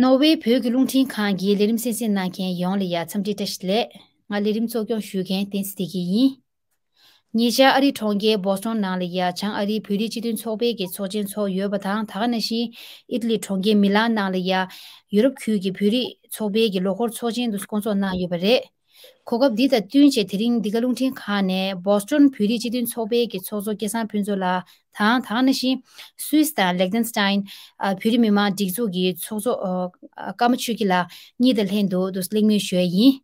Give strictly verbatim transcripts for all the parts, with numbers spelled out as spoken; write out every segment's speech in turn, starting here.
ནོར་ཝེ་བོད་ཀྱི་རླུང་འཕྲིན་ཁང་གི་ལས་རིམ་གསན་གཟིགས་གནང་མཁན་ཡོངས་ལ་ཡ་འཚམས་འདྲི་བཀྲ་ཤིས་བདེ་ལེགས། ང་ལས་རིམ་གཙོ་སྐྱོང་ཞུ་མཁན་བསྟན་འཛིན་བདེ་སྐྱིད་ཡིན། ཉེ་ཆར་ཨ་རིའི་གྲོང་ཁྱེར་བོ་སི་ཊོན་ནང་ལ་ཡ་བྱང་ཨ་རིའི་བོད་རིགས་སྤྱི་མཐུན་ཚོགས་པའི་གི་ཚོགས་ཆེན་ཚོགས་ཡོད་པ་དང་། ད་ག་ནང་བཞིན་ཨི་ཏ་ལི་གྲོང་ཁྱེར་མི་ལན་ནང་ལ་ཡ་ཡུ་རོབ་ཁུལ་གྱི་བོད་རིགས་ཚོགས་པའི་གི་ལོ་འཁོར་ཚོགས་ཆེན་དུ་སྐོང་ཚོགས་གནང་ཡོད་པ་རེད། གོ་སྐབས་འདི་དང་བསྟུན་བྱས་དེ་རིང་འདི་ག་རླུང་འཕྲིན་ཁང་ནས་བོ་སི་ཊོན་བོད་རིགས་སྤྱི་མཐུན་ཚོགས་པའི་གི་ཚོགས་གཙོ་སྐལ་བཟང་ཕུན་ཚོགས་ལགས་དང་། ད་ག་ནང་བཞིན་སུད་སི་དང་ལེག་ཏེན་སི་ཏན་ཨ་བོད་རིགས་མི་མང་སྒྲིག་འཛུགས་ཀྱི་ཚོགས་གཙོ་ཨ་ཀརྨ་ཆོས་སྐྱིད་ལགས་གཉིས་དང་ལྷན་དུ་དུ་གླེང་མོལ་ཞུ་ཡ་ཡིན།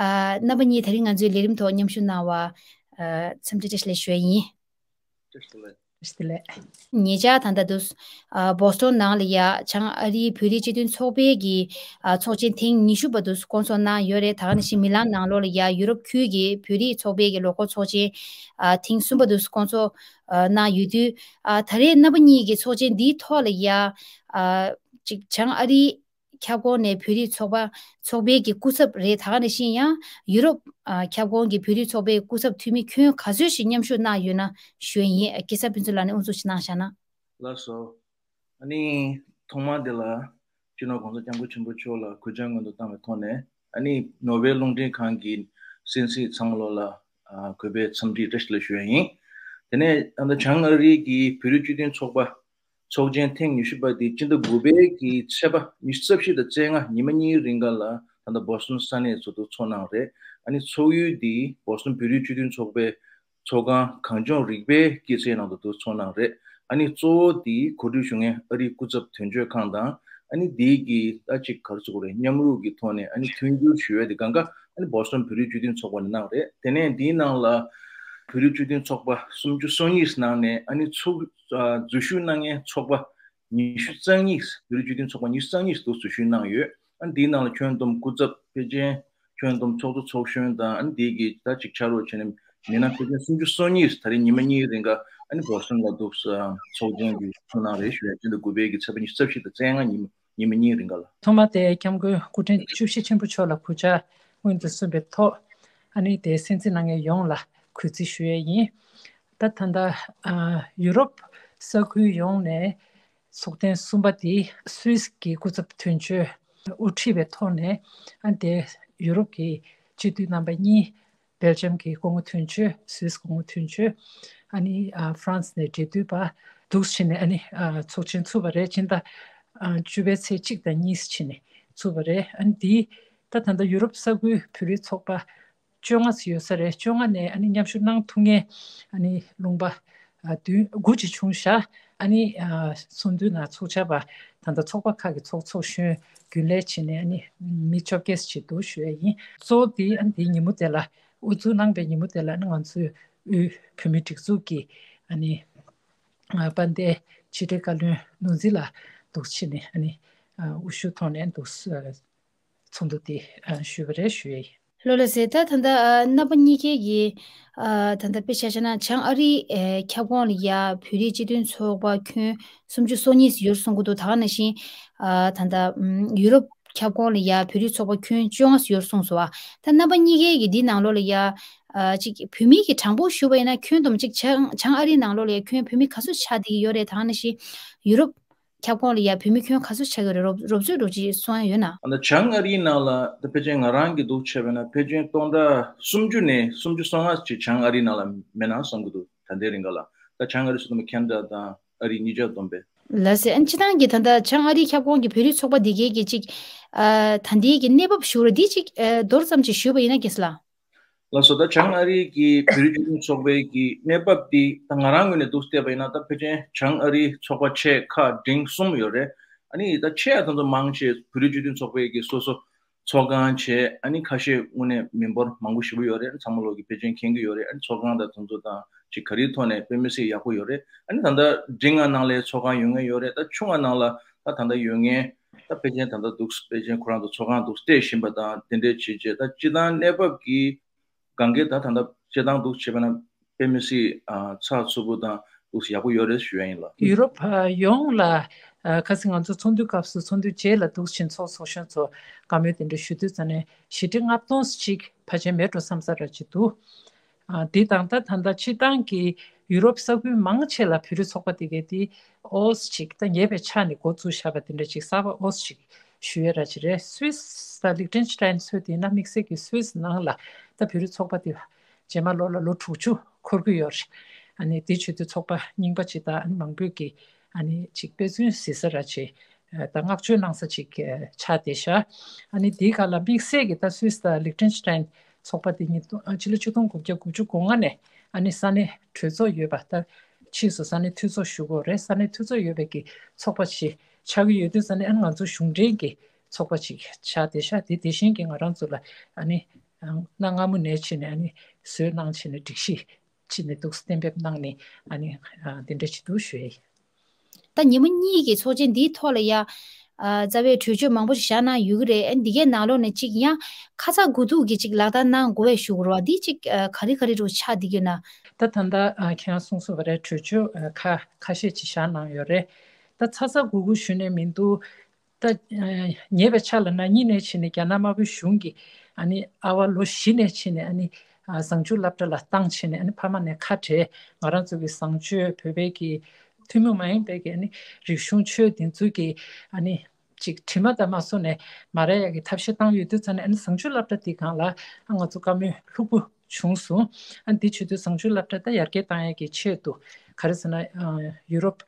ཨ་རྣམ་པ་གཉིས་དེ་རིང་ང་ཚོའི་ལས་རིམ་ཐོག་མཉམ་ཞུགས་གནང་བ་ཨ་འཚམས་འདྲི་བཀྲ་ཤིས་བདེ་ལེགས་ཞུ་ཡ་ཡིན། བཀྲ་ཤིས་བདེ་ལེགས། ཉེ་ཆར་ད་ལྟ་དུ་ཨ་བོ་སི་ཊོན་ནང་ལ་ཡ་བྱང་ཨ་རིའི་བོད་རིགས་སྤྱི་མཐུན་ཚོགས་པའི་གི་ཨ་ཚོགས་ཆེན་ཐེངས་ཉི་ཤུ་པ་དུ་སྐོང་ཚོགས་གནང་ཡོད་རེད། ད་ག་ནང་བཞིན་མི་ལན་ནང་ལོགས་ལ་ཡ་ཡུ་རོབ་ཁུལ་གྱི་བོད་རིགས་ཚོགས་པའི་གི་ལོ་འཁོར་ཚོགས་ཆེན་ཨ་ཐེངས་གསུམ་པ་དུ་སྐོང་ཚོགས་ཨ་གནང་ཡོད་དུས། ཨ་ད་རེས་རྣམ་པ་གཉིས་ཀྱི་ཚོགས་ཆེན་འདིའི་ཐོག་ལ་ཡ་ཨ་ཅིག་བྱང་ཨ་རིའི་ཁྱབ་ཁོངས་ནས་བོད་རིགས་ཚོགས་པ་ཚོགས་པའི་གི་སྐུ་ཚབ་རེད། ད་ག་ནང་བཞིན་ཡང་ཡུ་རོབ་ཨ་ཁྱབ་ཁོངས་ཀྱི་བོད་རིགས་ཚོགས་པའི་སྐུ་ཚབ་འཐུས་མི་ཁྱོན་ག་ཚོད་ཞིག་མཉམ་ཞུགས་གནང་ཡོད་ན་ཞུ་ཡ་ཡིན། སྐལ་བཟང་ཕུན་ཚོགས་ལགས་ནས་དབུ་འཛུགས་ཤིག་གནང་བཞག་ན། ལགས་སོ། ཨ་ནི་ཐོག་མར་དེ་ལ་སྤྱི་ནོར་༸གོང་ས་༸སྐྱབས་མགོན་ཆེན་པོ་མཆོག་ལ་གུས་ཕྱག་སྔོན་དུ་བཏང་བའི་ཐོག་ནས། ཨ་ནི་ནོར་ཝེ་རླུང་འཕྲིན་ཁང་གི་གསན་གཟིགས་ཚང་མ་ལོ་ལ་ཨ་གུས་པའི་འཚམས་འདྲི་བཀྲ་ཤིས་བདེ་ལེགས་ཞུ་ཡ་ཡིན། དེ་ནས་ད་ལྟ་བྱང་ཨ་རི་གི་བོད་རིགས་སྤྱི་མཐུན་ཚོགས་པ་ཚོགས་ཆེན་ཐེངས་ཉི་ཤུ་པ་དེ་སྤྱི་ཟླ་དགུ་པའི་གི་ཚེས་པ་ཉི་ཤུ་རྩ་བཞི་དང་རྩ་ལྔ་ཉི་མ་གཉིས་རིང་ག་ལ་ད་ལྟ་བོ་སི་ཊོན་ས་གནས་ཚོ་དུ་ཚོགས་གནང་རེད། ཨ་ནི་ཚོགས་ཡུལ་དེ་བོ་སི་ཊོན་བོད་རིགས་སྤྱི་མཐུན་ཚོགས་པའི་ཚོགས་ཁང་གངས་ལྗོངས་རིག་པའི་སྐྱེད་ཚལ་ནང་དུ་དུ་ཚོགས་གནང་རེད། ཨ་ནི་གཙོ་བོ་དེ་གོ་སྒྲིག་ཞུ་མཁན་ཨ་རིའི་སྐུ་ཚབ་དོན་གཅོད་ཁང་དང་། ཨ་ནི་དེའི་གི་ད་ཅིག་ག་རེ་ཟེར་དགོས་རེད། མཉམ་རུབ་ཀྱི་ཐོག་ནས་ཨ་ནི་མཐུན་འགྱུར་ཞུ་ཡ་དེ་གང་ག་ཨ་ནི་བོ་སི་ཊོན་བོད་རིགས་སྤྱི་མཐུན་ཚོགས་པ་ནས་གནང་རེད། དེ་ནས་འདིའི་ནང་ལ་བོད་རིགས་སྤྱི་མཐུན་ཚོགས་པ་སུམ་ཅུ་སོ་གཉིས་ནང་ནས་ཨ་ནི་ཚོགས་ཨ་འཛུལ་ཞུགས་གནང་མཁན་ཚོགས་པ་ཉི་ཤུ་རྩ་གཉིས། བོད་རིགས་སྤྱི་མཐུན་ཚོགས་པ་ཉི་ཤུ་རྩ་གཉིས་དུ་འཛུལ་ཞུགས་གནང་ཡོད། ཨ་ནི་འདིའི་ནང་ལ་ཁྱོན་བསྡོམས་སྐུ་ཚབ་ཕལ་ཆེར་ཁྱོན་བསྡོམས་ཚོགས་གཙོ་ཚོགས་གཞོན་དང་། ཨ་ནི་འདི་གི་ད་ཅིག་ཕྱག་རོགས་བྱེད་མཁན་མི་སྣ་ཕལ་ཆེར་སུམ་ཅུ་སོ་གཉིས་ད་རེས་ཉི་མ་གཉིས་རིང་ག་ཨ་ནི་བོ་སི་ཊོན་ལ་འདུག་ས་ཚོགས་ཆེན་གྱི་ཚོགས་གནང་རེད་ཞུ་ཡ། སྤྱི་ཟླ་དགུ་པའི་གི་ཚེས་པ་ཉི་ཤུ་རྩ་བཞི་དང་རྩ་ལྔ་ཉི་མ་ཉི་མ་གཉིས་རིང་ག་ལ། ཐོག་མ་དེ་སྐྱབས་མགོན་སྐུ་ཕྲེང་བཅུ་བཞི་ཆེན་པོ་མཆོག་ལ་གུས་ཕྱག་སྔོན་དུ་སོན་པའི་ཐོག་ཨ་ནི་དེ་གསན་གཟིགས་གནང་མཁན་ཡོངས་ལ་གུས་བརྩི་ཞུ་ཡས་ཡིན། ད་ད་ལྟ་ཨ་ཡུ་རོབ་ས་ཁུལ་ཡོངས་ནས་ཚོགས་ཐེངས་གསུམ་པ་དེ་སུད་སི་གི་སྐུ་ཚབ་དོན་གཅོད་དབུ་ཁྲིད་པའི་ཐོག་ནས། ཨ་དེ་ཡུ་རོབ་ཀྱི་སྤྱི་འཐུས་རྣམ་པ་གཉིས། སྦེལ་ཇམ་གྱི་སྐུ་ངོ་དོན་གཅོད། སུད་སི་སྐུ་ངོ་དོན་གཅོད། ཨ་ནི་ཨ་ཧྥ་རན་སི་ནས་འབྲེལ་མཐུད་པ་འདུག་སེ་བྱས་ནས་ཨ་ནི་ཨ་ཚོགས་ཆེན་ཚུགས་པ་རེད། སྤྱི་ཟླ་ཨ་བཅུ་པའི་ཚེས་གཅིག་དང་གཉིས་བྱས་ནས་ཚུགས་པ་རེད། ཨ་ནི་དེ་ད་ད་ལྟ་ཡུ་རོབ་ས་ཁུལ་བོད་རིགས་ཚོགས་པ་བཅོ་ལྔ་ཙམ་ཡོད་ས་རེད། བཅོ་ལྔ་ནས་ཨ་ནི་མཉམ་ཞུགས་གནང་ཐུབ་མཁན་ཨ་ནི་ལུང་པ་ཨ་བདུན་དགུ་ཅིག་བྱུང་ཤག་ཨ་ནི་ཨ་ཚོགས་འདུའི་ནང་ཚོགས་བཅར་བ་ད་ལྟ་ཚོགས་པ་ཁག་གི་ཚོགས་ཚོགས་གཞོན་རྒྱུན་ལས་བྱས་ནས་ཨ་ནི་མི་བཅོ་བརྒྱད་ཙམ་ཅིག་འདུག་ཞུ་ཡ་ཡིན། གཙོ་བོ་དེ་ཨ་ནི་དེའི་ཉིན་མོ་དེ་ལ་དབུ་འཛུགས་གནང་པའི་ཉིན་མོ་དེ་ལ་ཨ་ནི་ང་ཚོའི་དབུས་བོད་མིའི་སྒྲིག་འཛུགས་ཀྱི་ཨ་ནི་ཨ་དཔལ་ལྡན་ཕྱི་དྲིལ་བཀའ་བློན་ནོར་འཛིན་ལགས་འདུག་སེ་བྱས་ནས་ཨ་ནི་ཨ་དབུ་བཞུགས་ཐོག་ནས་འདུག་སེ་ཚོགས་འདུ་དེ་ཨ་ཞུས་པ་རེད་ཞུ་ཡ་ཡིན། ལགས་སོ། ད་ད་ལྟ་ཨ་རྣམ་པ་གཉིས་ཀའི་གི་ཨ་ད་ལྟ་དཔེ་ཆ་བཞག་ན་བྱང་ཨ་རིའི་ཨེ་ཁྱབ་ཁོངས་ལ་ཡ་བོད་རིགས་སྤྱི་མཐུན་ཚོགས་པ་ཁྱོན་སུམ་ཅུ་སོ་གཉིས་ཡོད་གསུང་གི་འདུག་ད་ག་ནང་བཞིན་ཨ་ད་ལྟ་ཨམ་ཡུ་རོབ་ཁྱབ་ཁོངས་ལ་ཡ་བོད་རིགས་ཚོགས་པ་ཁྱོན་བཅོ་ལྔ་ཡོད་གསུངས་སོང་བ། ད་རྣམ་པ་གཉིས་ཀའི་གི་འདི་ནང་ལོགས་ལ་ཡ་ཨ་ཅིག་བོད་མིའི་གི་གྲངས་འབོར་ཞུ་བ་ཡིན་ན་ཁྱོན་བསྡོམས་ཅིག་བྱང་བྱང་ཨ་རིའི་ནང་ལོགས་ལ་ཡ་ཁྱོན་བོད་མི་ག་ཚོད་ཆགས་བསྡད་ཀྱི་ཡོད་རེད། ད་ག་ནང་བཞིན་ཡུ་རོབ་ཁྱབ་ཁོངས་ལ་ཡ་བོད་མི་ཁྱོན་ག་ཚོད་ཆགས་ཀྱི་རེད། རོབ་རོབ་ཚོད་འགྲོ་ཅིག་གསུང་ཡ་ཡོད་ན། ཨ་ནི་བྱང་ཨ་རིའི་ནང་ལ་ད་ཕལ་ཆེར་ང་རང་གི་འདུག་བྱས་པ་ན་ཕལ་ཆེར་སྟོང་ཕྲག་སུམ་ཅུ་ནས་སུམ་ཅུ་སོ་ལྔ་ཅིག་བྱང་ཨ་རིའི་ནང་ལ་མེད་ན་བསམ་གྱི་འདུག་ད་ལྟའི་རིང་ག་ལ། ད་བྱང་ཨ་རི་སོ་ནམ་ཁེ་ན་ཌ་དང་ཨ་རི་གཉིས་ཆར་བསྡོམས་པས། ལགས་སེ། ཨ་ནི་སྤྱིར་བཏང་གི་ད་ལྟ་བྱང་ཨ་རིའི་ཁྱབ་ཁོངས་ཀྱི་བོད་རིགས་ཚོགས་པ་འདི་གའི་གི་ཅིག་ཨ་ད་ལྟའི་གི་གནས་བབ་ཞུ་རོགས་འདི་ཅིག་ཨ་མདོར་ཙམ་ཅིག་ཞུས་པ་ཡིན་ན་དགེ་བཤེས་ལགས། ལགས་སོ། ད་བྱང་ཨ་རི་གི་བོད་རིགས་སྤྱི་མཐུན་ཚོགས་པའི་གི་གནས་བབ་འདི་ད་ང་རང་ངོས་ནས་འདུག་བལྟས་པ་ཡིན་ན། ད་ཕལ་ཆེར་བྱང་ཨ་རིའི་ཚོགས་པ་ཆེ་ཁག་འབྲིང་གསུམ་ཡོད་རེད། ཨ་ནི་ད་ཆེ་ཡ་དེ་ཚོ་མང་ཆེ་བོད་རིགས་སྤྱི་མཐུན་ཚོགས་པའི་གི་སོ་སོ་ཚོགས་ཁང་བྱས། ཨ་ནི་ཁ་ཤས་དངོས་གནས་མི་འབོར་མང་པོ་ཞེ་པོ་ཡོད་རེད། ཚང་མ་ལོག་གི་ཕལ་ཆེར་མཁྱེན་གྱི་ཡོད་རེད། ཨ་ནི་ཚོགས་ཁང་དང་དེ་ཚོ་དང་ཅིག་ག་རེའི་ཐོག་ནས་དཔེ་མི་སྲིད་ཡག་པོ་ཡོད་རེད། ཨ་ནི་ད་ལྟ་འབྲིང་ང་ནང་ལའི་ཚོགས་ཁང་ཡོད་མཁན་ཡོད་རེད། ད་ཆུང་ང་ནང་ལ་ད་ད་ལྟ་ཡོད་མཁན་ད་ཕལ་ཆེར་ད་ལྟ་འདུག་ཕལ་ཆེར་ཁོ་རང་ཚོ་ཚོགས་ཁང་འདུག་བལྟས་བཞིན་པ་དང་དེ་འདྲས་བྱས་རྗེས། ད་སྤྱིར་བཏང་གནས་བབ་ཀྱི་གང་གའི་ད་ད་ལྟ་སྤྱིར་བཏང་འདུག་བྱས་པ་ན་དཔེ་མི་སྲིད་ཨ་ཚགས་ཚུད་པོ་དང་འདུག་ཡག་པོ་ཡོད་རེད་ཞུ་ཡ་ཡིན་ལགས། ཡུ་རོབ་ཨ་ཡོངས་ལ་ཨ་ཁ་སང་ང་ཚོ་ཚོགས་འདུའི་སྐབས་སུ་ཚོགས་འདུའི་རྗེས་ལ་འདུག་ཕྱིན་ཚོགས་ཚོགས་གཞོན་ཚོ་བཀའ་མོལ་དེ་འདྲ་ཞུ་དུས་ཙམ་ནས་བཞི་ཁྲི་ལྔ་སྟོང་ཅིག་ཕལ་ཆེར་མེད་འགྲོ་བསམ་ས་ར་ཅིག་འདུག་ཨ་འདི་དང་ད་ད་ལྟ་སྤྱི་བཏང་གི་ཡུ་རོབ་ས་ཁུལ་མང་ཆེ་ལ་བོད་རིགས་ཚོགས་པ་དེ་གའི་དེ་ཨོས་ཅིག་ད་ཉེ་བའི་ཆ་ནས་འགོ་བཙུགས་བཞག་པ་དེ་འདྲ་ཅིག་གསར་པ་ཨོས་ཅིག་ཞུ་ཡས་ར་ཅིག་རེད། སུད་སི་དང་ལིག་ཏེན་སི་ཏན་ཚོ་དེ་ན་དམིགས་བསལ་གྱི་སུད་སི་ནང་ལ་ད་བོད་རིགས་ཚོགས་པ་དེ་རྗེས་མ་ལོ་ལ་ལོ་དྲུག་ཅུ་འཁོར་གྱི་ཡོད་རེད། ཨ་ནི་དེ་བྱེད་དུས་ཚོགས་པ་རྙིང་པ་ཅིག་དང་ཨ་ནི་མང་པོས་ཀྱི་ཨ་ནི་ཅིག་དཔེ་མཚོན་གཟིགས་ས་ར་ཅིག་ད་བསྔགས་བརྗོད་གནང་ས་ཅིག་ཆགས་བསྡད་ཤག་ཨ་ནི་དེའི་སྒང་ལ་དམིགས་བསལ་གྱི་ད་སུད་སི་དང་ལིག་ཏེན་སི་ཏན་ཚོགས་པ་དེ་ཉིས་སྟོང་ཕྱི་ལོ་ཆིག་སྟོང་དགུ་བརྒྱ་དགུ་བཅུ་གོ་ལྔ་ནས་ཨ་ནི་ས་གནས་གྲོས་ཚོགས་ཡོད་པ་ད་ཕྱིས་སུ་ས་གནས་འཐུས་ཚོགས་ཞུ་དགོས་རེད། ས་གནས་འཐུས་ཚོགས་ཡོད་པའི་གི་ཚོགས་པ་ཞིག་ཆགས་ཀྱི་ཡོད་དུས་ས་ནས་ཨ་ནི་ང་ཚོ་གཞུང་འབྲེལ་གྱི་ཚོགས་པ་ཅིག་ཆགས་བསྡད་ཤག་དེ་དེ་བཞིན་གྱི་ང་རང་ཚོ་ལ་ཨ་ནི་གནའ་སྔ་མོ་ནས་བྱས་ནས་ཨ་ནི་བཟོས་གནང་བྱས་ནས་སྒྲིག་གཞི་བྱས་ནས་འདུག་གཏན་འབེབས་གནང་ནས་ཨ་ནི་འདི་འདྲ་བྱེད་འདུག་ཞུ་ཡ་ཡིན། ད་ཉིན་མོ་གཉིས་ཀྱི་ཚོགས་ཆེན་འདིའི་ཐོག་ལ་ཡ། ཨ་རྩ་བའི་གྲོས་ཆོད་མང་པོ་ཞིག་བཞག་གནང་ཡོད་ཀྱི་རེད། ཨ་འདི་གའི་ནང་ལོགས་ནས་གཅིག་ཡང་ཁ་ཚ་དགོས་གཏུགས་ཀྱི་གཅིག་ལག་བསྟར་གནང་དགོས་པའི་ཞུ་དགོས་རེད་བ། འདི་གཅིག་ཨ་ག་རེ་ག་རེ་རུ་ཆགས་བསྡད་ཀྱི་ཡོད་ན། ད་ད་ལྟ་ཨ་ཁྱེད་རང་གསུངས་སོང་བ་རེད། གྲོས་ཆོད་ཨ་ཁ་ཁ་ཤས་ཅིག་བཞག་གནང་ཡོད་རེད། ད་ཚ་ཚ་དགོས་དགོས་ཞུས་ནས་མི་འདུག་ད་ཨ་ཉེ་བའི་ཆར་ལ་ན་གཉིས་ནས་བྱས་ནས་རྒྱ་ནག་དམར་པོའི་གཞུང་གིས་ཨ་ནི་ཨ་བ་ལོ་བཞི་ནས་བྱས་ནས་ཨ་ནི་ཨ་བཟང་སྤྱོད་སློབ་གྲྭ་ལ་བཏང་བྱས་ནས་ཨ་ནི་ཕ་མ་ནས་ཁ་བྲལ། ང་རང་ཚོ་གི་བཟང་སྤྱོད་བོད་པའི་གི་ཐུན་མོང་མ་ཡིན་པའི་གི་ཨ་ནི་རིག་གཞུང་ཆོས་འདི་ཚོ་གི་ཨ་ནི་ཅིག་དྲི་མ་དང་མ་སོང་ནས་མ་རེད་ཡ་གི་ཐབས་ཤེས་བཏང་ཡོད་དུས་ཙ་ནས་ཨ་ནི་བཟང་སྤྱོད་སློབ་གྲྭ་དེ་སྒང་ལ་ཨ་ང་ཚོ་བཀའ་མོལ་ལྷུག་པོ་བྱུང་སོང་། ཨ་འདི་བྱེད་དུས་བཟང་སྤྱོད་སློབ་གྲྭ་ད་ཡར་རྒྱས་བཏང་ཡ་གི་ཆེད་དུ་ག་རེ་ཟེར་ན་ཨ་ཡུ་རོབ་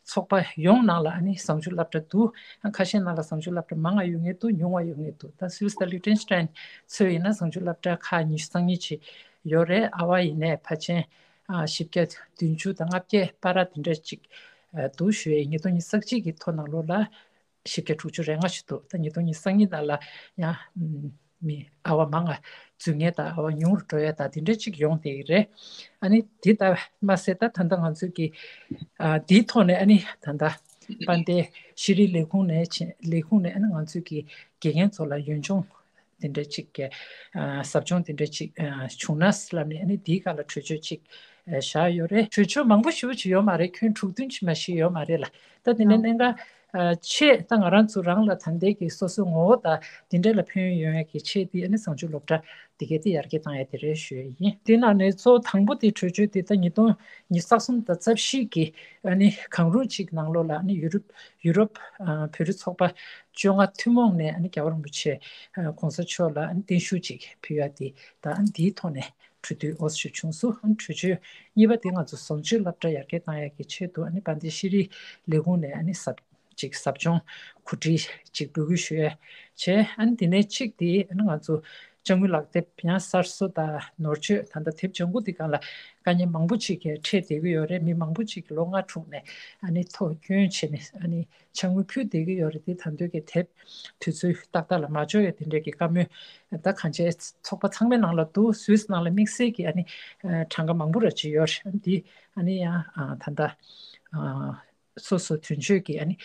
ཚོགས་པ་ཡོངས་ནང་ལ་ཨ་ནི་བཟང་སྤྱོད་སློབ་གྲྭ་འདུག་ཨ་ཁ་ཤས་ནང་ལ་བཟང་སྤྱོད་སློབ་གྲྭ་མང་བ་ཡོད་ངེས་འདུག་ཉུང་བ་ཡོད་ངེས་འདུག་ད་སུད་སི་དང་ལི་ཏེན་སི་ཏན་ཚོ་ཡིན་ན་བཟང་སྤྱོད་སློབ་གྲྭ་ཁག་ཉི་ཤུ་རྩ་གཉིས་ཅིག་ཡོད་རེད། ཨ་བ་ཡིན་ནའི་ཕལ་ཆེར་ཨ་བཞི་བརྒྱ་བདུན་ཅུ་དང་ལྔ་བརྒྱ་བར་དེ་འདྲ་ཅིག་ཨ་འདུག་ཞུ་ཡས། ཉིས་སྟོང་ཉི་ཤུ་རྩ་གཅིག་གི་ཐོ་ནང་ལོགས་ལ་བཞི་བརྒྱ་དྲུག་ཅུ་རེ་ལྔ་ཞིག་འདུག་ད་ཉིས་སྟོང་ཉི་ཤུ་རྩ་གཉིས་ནང་ལ་ཡང་ཨམ་མི་ཨ་བ་མང་ང་འཛུལ་མཁན་དང་ཨ་བ་ཉུང་རུ་འགྲོ་ཡ་དང་དེ་འདྲ་ཅིག་ཡོང་བསྡད་ཀྱི་རེད། ཨ་ནི་དེ་ལྟ་མ་ཟད་ད་ད་ལྟ་ང་ཚོས་ཀྱི་ཨ་དེའི་ཐོག་ནས་ཨ་ནི་ད་ལྟ་དཔལ་ལྡན་ཤེས་རིག་ལས་ཁུངས་ནས་ཆེ་ལས་ཁུངས་ནས་ཨ་ནི་ང་ཚོས་ཀྱི་དགེ་རྒན་ཚོ་ལ་ཡོན་ལྗོངས་དེ་འདྲ་ཅིག་གི་ཨ་ཟབ་སྦྱོང་དེ་འདྲ་ཅིག་ཨ་བྱུང་ན་ལབ་ནས་ཨ་ནི་དེའི་སྒང་ལ་གྲོས་ཆོད་ཅིག་ཨ་བཞག་ཡོད་རེད། གྲོས་ཆོད་མང་པོ་ཞེ་པོ་ཅིག་ཡོད་མ་རེད། ཁྱོན་དྲུག་བདུན་ཅིག་མ་ཞིག་ཡོད་མ་རེད་ལ། ད་དེ་ནས་ཨ་གནད་འགག་ཨ་ཆེད་ད་ང་རང་ཚོ་རང་ལ་ད་ལྟའི་གི་སོ་སོའི་ངོ་བོ་དང་དེ་འདྲ་ལ་ཕན་ཡོན་ཡོང་ཡ་གི་ཆེད་དེ་ཨ་ནི་བཟང་སྤྱོད་སློབ་གྲྭ་དེ་གའི་དེ་ཡར་རྒྱས་བཏང་ཡ་དེ་རེད་ཞུ་ཡ་ཡིན། དེ་ནང་ནས་གཙོ་བོ་དང་པོ་དེ་གྲོས་ཆོད་དེ་ད་ཉིས་སྟོང་ཉི་ཤུ་རྩ་གསུམ་དང་རྩ་བཞི་གི་ཨ་ནི་གང་རུང་ཅིག་ནང་ལོགས་ལ་ཨ་ནི་ཡུ་རོབ་ཡུ་རོབ་ཨ་བོད་རིགས་ཚོགས་པ་བཅོ་ལྔ་ཐུན་མོང་ནས་ཨ་ནི་རྒྱལ་བ་རིན་པོ་ཆེ་ཨ་གོང་ས་མཆོག་ལ་ཨ་ནི་བརྟན་བཞུགས་ཅིག་ཕུལ་ཡ་དེ་ད་ཨ་ནི་དེའི་ཐོག་ནས་གྲོས་བསྡུར་ཨོ་ཞུ་བྱུང་སོང་། ཨ་ནི་གྲོས་ཆོད་གཉིས་པ་དེ་ང་ཚོ་བཟང་སྤྱོད་སློབ་གྲྭ་ཡར་རྒྱས་བཏང་ཡ་གི་ཆེད་དུ་ཨ་ནི་དཔལ་ལྡན་ཤེས་རིག་ལས་ཁུངས་ནས་ཨ་ནི་ཟབ་ཅིག་ཟབ་སྦྱོང་གོ་སྒྲིག་ཅིག་འབོད་སྐུལ་ཞུ་ཡ་བྱས། ཨ་ནི་དེ་ནས་གཅིག་དེ་ཨ་ནི་ང་ཚོ་དཔྱ་དངུལ་ལག་དེབ་ཡང་གསར་བཟོ་དང་ནོར་བཅོས་ད་ལྟ་དེབ་ལྗང་ཁུ་དེ་སྒང་ལ་དཀའ་ངལ་མང་པོ་ཅིག་གི་འཕྲད་བསྡད་ཀྱི་ཡོད་རེད། མི་མང་པོ་ཅིག་གི་ལོ་ལྔ་དྲུག་ནས་ཨ་ནི་ཐོ་བསྐྱོན་བྱས་ནས་ཨ་ནི་དཔྱ་དངུལ་ཕུལ་བསྡད་ཀྱི་ཡོད་རེད། དེ་ད་འདོད་ཀྱི་དེབ་དུས་ཚོད་ཏག་ཏག་ལ་མ་འབྱོར་ཡ་དེ་འདྲས་ཀྱི་བཀའ་མོལ་ད་གང་ཅིའི་ཚོགས་པ་ཚང་མའི་ནང་ལ་འདུག་སུད་སི་ནང་ལ་དམིགས་བསལ་གྱི་ཨ་ནི་གྲངས་ཀ་མང་པོ་ར་ཅིག་ཡོད་རེད། འདི་ཨ་ནི་ཡང་ད་ལྟ་སོ་སོ་དོན་གཅོད་ཀྱི་ཨ་ནི་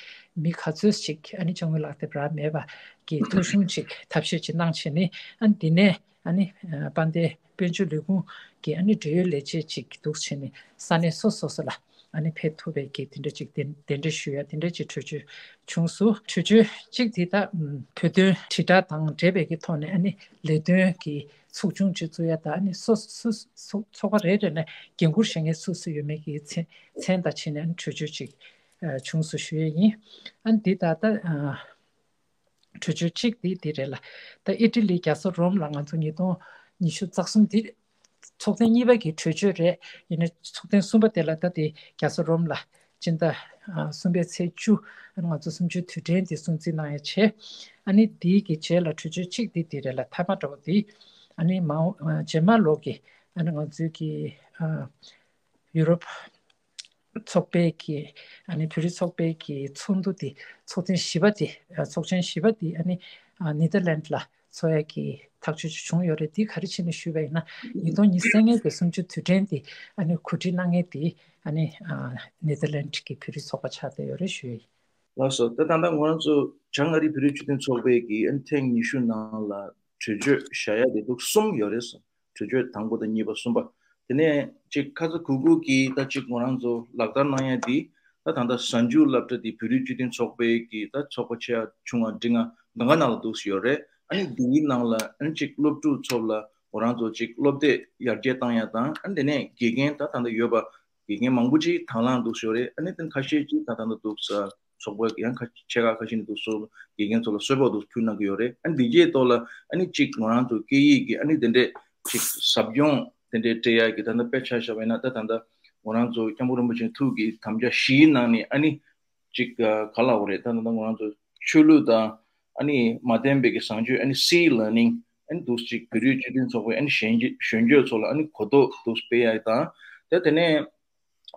མི་ག་ཚོད་ཅིག་ཨ་ནི་དཔྱ་དངུལ་ལག་དེབ་རག་མེད་པ་གི་ཐོ་གཞུང་ཅིག་ཐབས་ཤེས་ཅིག་གནང་བྱས་ནས་ཨ་ནི་འདི་ནས་ཨ་ནི་དཔལ་ལྡན་དཔལ་འབྱོར་ལས་ཁུངས་ཀྱི་ཨ་ནི་འབྲེལ་ཡོད་ལས་བྱེད་ཅིག་འདུག་བྱས་ནས་ས་གནས་སོ་སོ་སོ་ལ་ཨ་ནི་ཕེབས་ཐུབ་པའི་གི་དེ་འདྲ་ཅིག་གདན་གདན་འདྲེན་ཞུ་ཡ་དེ་འདྲ་ཅིག་གྲོས་ཆོད་བྱུང་སོང་། གྲོས་ཆོད་གཅིག་དེ་ད་བོད་དོན་དྲིལ་བསྒྲགས་དང་འབྲེལ་བའི་གི་ཐོག་ནས་ཨ་ནི་ལས་དོན་གྱི་ཚོགས་ཆུང་ཅིག་བཙུགས་ཡ་དང་ཨ་ནི་སོ་སོ་སོ་ཚོགས་པ་རེ་རེ་ནས་འགན་འཁུར་བཞེས་མཁན་སོ་སོ་ཡོད་མེད་ཀྱི་མཚན་མཚན་དང་བྱས་ནས་ཨ་ནི་གྲོས་ཆོད་ཅིག་བྱུང་སོང་ཞུ་ཡས་ཡིན། ཨ་ནི་འདི་ད་ལྟ་གྲོས་ཆོད་གཅིག་འདི་འདི་རེད་ལ། ད་ཨི་ཊ་ལི་རྒྱལ་ས་རོམ་ལ་ང་ཚོ་ཉིས་སྟོང་ཉི་ཤུ་རྩ་གསུམ་འདི་ཚོགས་ཐེངས་གཉིས་པ་གི་གྲོས་ཆོད་རེད། ཡིན་ན་ཚོགས་ཐེངས་གསུམ་པ་དེ་ལ་ད་དེ་རྒྱལ་ས་རོམ་ལ་སྤྱི་ཟླ་གསུམ་པའི་ཚེས་བཅུ་ང་ཚོ་གསུམ་བཅུའི་དུས་དྲན་དེ་སྲུང་བརྩི་གནང་ཡ་བྱས། ཨ་ནི་དེའི་གི་རྗེས་ལ་གྲོས་ཆོད་གཅིག་དེ་དེ་རེད་ལ། མཐའ་མ་འདྲ་བོ་དེ་ཨ་ནི་མ་འོངས་རྗེས་མ་ལོ་གི་ཨ་ནི་ང་ཚོའི་གི་ཡུ་རོབ་ཚོགས་པའི་གི་ཨ་ནི་བོད་རིགས་ཚོགས་པའི་གི་ཚོགས་འདུ་དེ་ཚོགས་ཐེངས་བཞི་པ་དེ་ཚོགས་ཆེན་བཞི་པ་དེ་ཨ་ནི་ནེ་དར་ལན་ལ་འཚོགས་ཡ་གི་ཐག་གཅོད་ཅིག་བྱུང་ཡོད་རེད། དེ་ག་རེ་བྱས་ནས་ཞུས་པ་ཡིན་ན་ཉིས་སྟོང་ཉི་ཤུ་རྩ་ལྔ་གི་གསུམ་བཅུ་དུས་དྲན་དེ་ཨ་ནི་གོ་སྒྲིག་གནང་མཁན་དེ་ཨ་ནི་ནེ་དར་ལན་གི་བོད་རིགས་ཚོགས་པ་ཆགས་བསྡད་ཡོད་རེད་ཞུ་ཡ་ཡིན། ལགས་སོ། ད་ད་ལྟ་ང་རང་ཚོ་བྱང་ཨ་རིའི་བོད་རིགས་སྤྱི་མཐུན་ཚོགས་པའི་གི་ཨ་ནི་ཐེངས་ཉི་ཤུ་ནང་ལ་གྲོས་ཆོད་བཞག་ཡ་དེ་འདུག་གསུམ་ཡོད་རེད་སོ། གྲོས་ཆོད་དང་པོ་དང་གཉིས་པ་གསུམ་པ། དེ་ནས་ཅིག་ཁ་ཚ་གུ་གུ་གི་ད་ཅིག་ང་རང་ཚོ་ལག་བསྟར་གནང་ཡ་དེ་ད་ད་ལྟ་གཟའ་མཇུག་སློབ་གྲྭ་དེ་བོད་རིགས་སྤྱི་མཐུན་ཚོགས་པའི་གི་ད་ཚོགས་པ་ཆེ་བ་ཆུང་བ་འབྲིང་བ་གང་ག་ནང་ལ་འདུག་ཡོད་རེད། ཨ་ནི་དེའི་ནང་ལ་ཨ་ནི་ཅིག་སློབ་ཕྲུག་ཚོ་ལ་ ཁོ་རང་ཚོ་ཅིག་སློབ་དེབ་ཡར་རྒྱས་བཏང་ཡ་དང་། ཨ་ནི་དེ་ནས་དགེ་རྒན་ད་ད་ལྟ་ཡོད་པ་དགེ་རྒན་མང་པོ་ཅིག་དང་བླངས་འདུག་ཤོར་རེད། ཨ་ནི་དེ་ཁ་ཤས་ཅིག་ད་ད་ལྟ་འདུག་ས་ཚོགས་པ་ཡང་ཁ་ཆེ་ཁག་ཁ་ཤས་ནས་འདུག་སོ་དགེ་རྒན་ཚོ་ལ་གསོལ་ཕོགས་འདུག་ཕུལ་གནང་གི་ཡོད་རེད། ཨ་ནི་འདི་རྗེས་ཐོག་ལ་ཨ་ནི་ཅིག་ང་རང་ཚོ་སྐད་ཡིག་གི་ཨ་ནི་དེ་འདྲས་ཅིག་ཟབ་སྦྱོང་དེ་འདྲས་སྤྲད་ཡ་གི་ད་ལྟ་དཔེ་ཆ་བཞག་པ་ཡིན་ན། ད་ད་ལྟ་ང་རང་ཚོ་སྐྱབས་མགོན་རིན་པོ་ཆེའི་ཐུགས་ཀྱི་དམ་བཅའ་བཞིའི་ནང་ནས་ཨ་ནི་ཅིག་ག་ལབ་དགོས་རེད། ད་ད་ལྟ་ང་རང་ཚོ་ཆོས་ལུགས་དང་ཨ་ནི་མ་བརྟེན་པའི་གི་བཟང་སྤྱོད། ཨ་ནི་སི་ལར་ནིང་། ཨ་ནི་འདུག་ཅིག་བོད་རིགས་སྤྱི་མཐུན་ཚོགས་པའི་ཨ་ནི་གཞོན་གཞོན་སྐྱོད་ཚོ་ལ་ཨ་ནི་གོ་རྟོགས་འདུག་སྤེལ་ཡ་དང་། ད་དེ་ནས་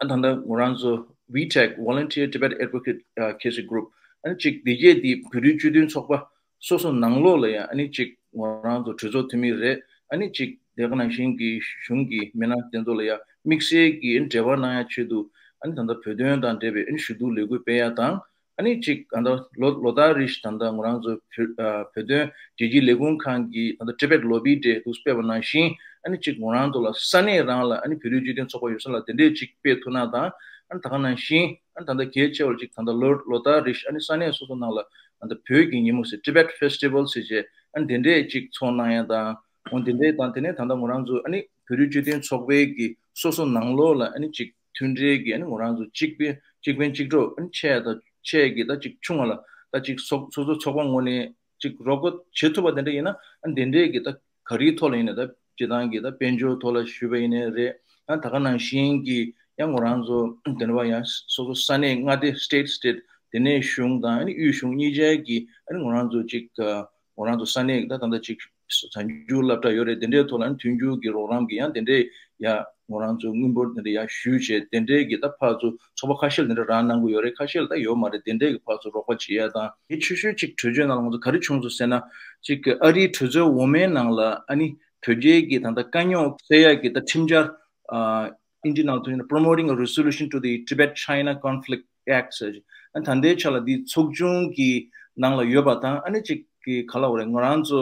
ཨ་ད་ལྟ་ང་རང་ཚོ་ཝི་ཊེག Volunteer Tibet Advocacy Group། ཨ་ནི་ཅིག་འདི་གས་འདི་བོད་རིགས་སྤྱི་མཐུན་ཚོགས་པ་སོ་སོ་ནང་ལོགས་ལ་ཡང་ཨ་ནི་ཅིག་ང་རང་ཚོ་གྲོས་ཚོགས་འཐུས་མི་རེད། ཨ་ནི་ཅིག་དེ་ག་ནང་བཞིན་གྱི་གཞུང་གི་མི་སྣ་དེ་ཚོ་ལ་ཡང་དམིགས་བསལ་གྱི་འབྲེལ་བ་གནང་ཡ་ཆེད་དུ། ཨ་ནི་ད་ལྟ་བོད་དོན་དང་འབྲེལ་བའི་ཨ་ནི་ཞུ་གཏུག་ལས་འགུལ་སྤེལ་ཡ་དང་། ཨ་ནི་ཅིག་ད་ལྟ་ལོ་ལོ་ལྟར་རེ་བཞིན་ད་ལྟ་ང་རང་ཚོ་བོད་ཨ་བོད་དོན་རྒྱལ་སྤྱིའི་ལས་ཁུངས་ཁང་གིས་ད་ལྟ་Tibet Lobby Day འདུག་སྤེལ་བ་ནང་བཞིན། ཨ་ནི་ཅིག་ང་རང་ཚོ་ལ་ས་གནས་རང་ལ་ཨ་ནི་བོད་རིགས་སྤྱི་མཐུན་ཚོགས་པ་ཡོད་ས་ལ་དེ་འདྲས་ཅིག་སྤེལ་ཐུབ་ན་དང་། ཨ་ནི་ད་ག་ནང་བཞིན་ཨ་ནི་ད་ལྟ་གལ་ཆེ་བ་ཅིག་ད་ལྟ་ལོ་ལོ་ལྟར་རེ་བཞིན་ཨ་ནི་ས་གནས་སོ་སོ་ནང་ལ་ད་ལྟ་བོད་ཀྱི་ཉིན་མོ་ཟེར། Tibet Festival ཟེར་བྱས་ཨ་ནི་དེ་འདྲས་ཅིག་ཚོགས་གནང་ཡ་དང་། འོ་དེ་འདྲས་དང་། དེ་ནས་ད་ལྟ་ང་རང་ཚོ་ཨ་ནི་བོད་རིགས་སྤྱི་མཐུན་ཚོགས་པའི་གི་སོ་སོ་ནང་ལོགས་ལ་ཨ་ནི་ཅིག་མཐུན་འབྲེལ་གྱི་ཨ་ནི་ང་རང་ཚོ་གཅིག་པའི་གཅིག་ཕན་གཅིག་གྲོགས་ཨ་ནི་ཆེ་ཡ་དང་ཆེ་ཡ་གི་ད་ཅིག་ཆུང་བ་ལ་ད་ཅིག་སོ་སོ་སོ་ཚོགས་པ་ངོས་ནས་ཅིག་རོགས་པ་བྱེད་ཐུབ་པ་དེ་འདྲ་ཡིན་ན། ཨ་ནི་དེ་འདྲས་གི་ད་ག་རེའི་ཐོག་ལ་ཡིན་ན། ད་སྤྱི་བཏང་གི་ད་དཔལ་འབྱོར་ཐོག་ལ་ཞུས་པ་ཡིན་ནའི་རེད། ཡང་ད་ག་ནང་བཞིན་གྱི་ཡང་ང་རང་ཚོ་དེ་འདྲ་བ་ཡང་སོ་སོ་ས་གནས་མངའ་སྡེ་state state། དེ་ནས་གཞུང་དང་ཨ་ནི་དབུས་གཞུང་གཉིས་ཆ་གི་ཨ་ནི་ང་རང་ཚོ་ཅིག་ང་རང་ཚོ་ས་གནས་ད་ད་ལྟ་ཅིག་གཟའ་མཇུག་སློབ་གྲྭ་ཡོད་རེད། དེ་འདྲའི་ཐོག་ལ་ཨ་ནི་མཐུན་འགྱུར་གྱི་རོགས་རམ་གྱི་ཡང་དེ་འདྲའི་ཡ་ང་རང་ཚོ་དངུལ་འབོར་དེ་འདྲ་ཡ་ཞུས་བྱས། དེ་འདྲའི་གི་ད་ཕར་ཚུར་ཚོགས་པ་ཁ་ཤས་ལ་དེ་འདྲ་རག་གནང་གི་ཡོད་རེད། ཁ་ཤས་ལ་ད་ཡོད་མ་རེད། དེ་འདྲའི་གི་ཕར་ཚུར་རོགས་པ་བྱེད་ཡ་དང་། དེ་ཆེ་ཤོས་ཅིག་གྲོས་ཆོད་ནང་ལ་ང་ཚོ་ག་རེ་བྱུང་སོང་ཟེར་ན། ཅིག་གི་ཨ་རིའི་གྲོས་ཚོགས་འོག་མའི་ནང་ལ་ཨ་ནི་བོད་རྒྱའི་གི་ད་ལྟ་དཀའ་རྙོག་སེལ་ཡ་གི་ད་ཁྲིམས་འཆར། ཨ་ཨིན་ཇི་ནང་དུ་ཡིན་ན་Promoting a Resolution to the Tibet-China Conflict Act ཟེར། ཨ་ད་ལྟའི་ཆ་ལ་འདི་ཚོགས་ཆུང་གི་ནང་ལ་ཡོད་པ་དང་། ཨ་ནི་ཅིག་གི་ག་ལབ་དགོས་རེད། ང་རང་ཚོ་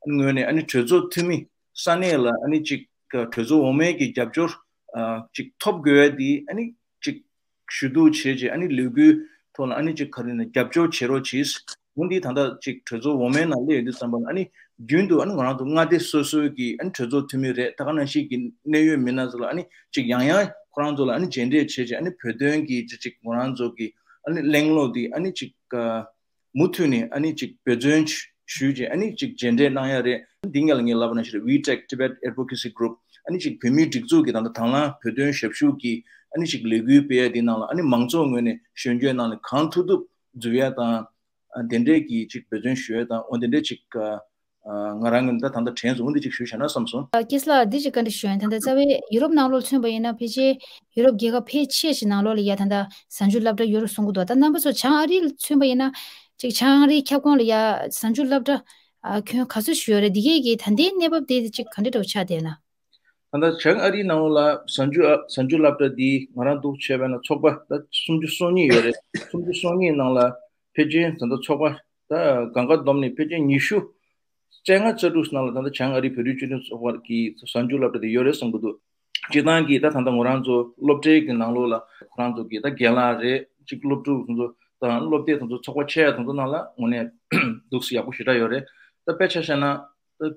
ངོས་ནས་ཨ་ནི་གྲོས་ཚོགས་འཐུས་མི་ས་གནས་ལ་ཨ་ནི་ཅིག་གྲོས་ཚོགས་འོག་མའི་གི་རྒྱབ་སྐྱོར་ཨ་ཅིག་ཐོབ་དགོས་ཡ་འདི་ཨ་ནི་ཅིག་ཞུ་གཏུག་བྱས་རྗེས་ཨ་ནི་ལས་འགུལ་ཐོག་ལ་ཨ་ནི་ཅིག་ག་རེ་ན་རྒྱབ་སྐྱོར་བྱེད་རོགས་གྱིས། འོ་འདི་ད་ལྟ་ཅིག་གྲོས་ཚོགས་འོག་མའི་ནང་སླེབས་ཡོང་དུས་ཙམ་པ་ལ་ཨ་ནི་རྒྱུན་དུ་ཨ་ནི་ང་རང་ཚོ་མངའ་སྡེ་སོ་སོའི་གི་ཨ་ནི་གྲོས་ཚོགས་འཐུས་མི་རེད། ད་ག་ནང་བཞིན་གྱི་གནད་ཡོད་མི་སྣ་ཚོ་ལ་ཨ་ནི་ཅིག་ཡང་ཡང་ཁོ་རང་ཚོ་ལ་ཨ་ནི་མཇལ་འཕྲད་བྱས་རྗེས་ཨ་ནི་བོད་དོན་གྱི་ཅིག་ཅིག་ང་རང་ཚོ་གི་ཨ་ནི་གླེང་སློང་འདི་ཨ་ནི་ཅིག་མུ་མཐུད་ནས་ཨ་ནི་ཅིག་འབད་བརྩོན་ཞུས་རྗེས་ཨ་ནི་ཅིག་མཇལ་འཕྲད་གནང་ཡ་རེད། འདི་སྔོན་ལ་ངས་ལབ་པ་ནང་བཞིན་ཝི་ཊེག་Tibet Advocacy Group། ཨ་ནི་ཅིག་བོད་མིའི་སྒྲིག་འཛུགས་ཀྱི་ད་ལྟ་དང་བླངས་བོད་དོན་ཞབས་ཞུ་གི་ཨ་ནི་ཅིག་ལས་འགུལ་སྤེལ་ཡ་འདི་ནང་ལ་ཨ་ནི་མང་ཚོགས་ངོས་ནས་གཞོན་སྐྱེས་ནང་ལ་གང་ཐུབ་ཐུབ་འཛུལ་ཡ་དང་། ཨ་དེ་འདྲས་ཀྱི་ཅིག་འབད་བརྩོན་ཞུ་ཡ་དང་། འོ་དེ་འདྲས་ཅིག་ཨ་ང་རང་ངོས་ནས་ད་ད་ལྟ་དྲན་སོང་། འོ་འདི་ཅིག་ཞུས་བཞག་ན་བསམ་སོང་། ཨ་ཀེས་ལགས་འདི་ཅིག་བཀའ་འདྲི་ཞུ་ཡ་ཡིན། ད་ལྟ་རྩ་བའི་ཡུ་རོབ་ནང་ལོགས་མཚོན་པ་ཡིན་ན་ཕལ་ཆེར་ཡུ་རོབ་རྒྱལ་ཁབ་ཕལ་ཆེ་ཞིག་ནང་ལོགས་ལ་ཡ་ད་ལྟ་གཟའ་མཇུག་སློབ་གྲྭ་ཡོད་རེད་གསུང་གི་འདུག་ད་རྣམ་པ་ཚོ་བྱང་ཨ་རི་ལ་མཚོན་པ་ཡིན་ན་ཅིག་བྱང་ཨ་རིའི་ཁྱབ་ཁོངས་ལ་ཡ་གཟའ་མཇུག་སློབ་གྲྭ་ཨ་ཁྱོན་ག་ཚོད་ཞིག་ཡོད་རེད། འདི་གས་ཀྱི་ད་ལྟའི་གནས་བབ་དེ་ཅིག་ག་འདྲ་འདྲ་བོ་ཆགས་བསྡད་ན། ད་ལྟ་བྱང་ཨ་རིའི་ནང་ལོགས་ལ་གཟའ་མཇུག་ཨ་གཟའ་མཇུག་སློབ་གྲྭ་འདི་ང་རང་འདུག་བྱས་པ་ན་ཚོགས་པ་ད་སུམ་ཅུ་སོ་གཉིས་ཡོད་རེད། སུམ་ཅུ་སོ་གཉིས་ནང་ལ་ཕལ་ཆེར་ད་ལྟ་ཚོགས་པ་ད་སྒང་ག་བསྡོམས་ནས་ཕལ་ཆེར་ཉི་ཤུ་རྩ་ལྔ་རྩ་དྲུག་ནང་ལ་ད་ལྟ་བྱང་ཨ་རིའི་བོད་རིགས་སྤྱི་མཐུན་ཚོགས་པ་གི་གཟའ་མཇུག་སློབ་གྲྭ་དེ་ཡོད་རེད་བསམ་གྱི་འདུག་སྤྱིར་བཏང་གི་ད་ད་ལྟ་ང་རང་ཚོ་སློབ་གྲྭའི་གི་ནང་ལོགས་ལ་ཁོ་རང་ཚོ་གི་ད་རྒན་ལགས་རེད། ཅིག་སློབ་ཕྲུག་དེ་ཚོ་དང་སློབ་དེབ་དེ་ཚོ་ཚོགས་པ་ཆེ་ཡ་དེ་ཚོ་ནང་ལ་དངོས་གནས་འདུག་སེ་ཡག་པོ་ཞེ་དྲག་ཡོད་རེད། ད་དཔེ་ཆ་བཞག་ན་ད་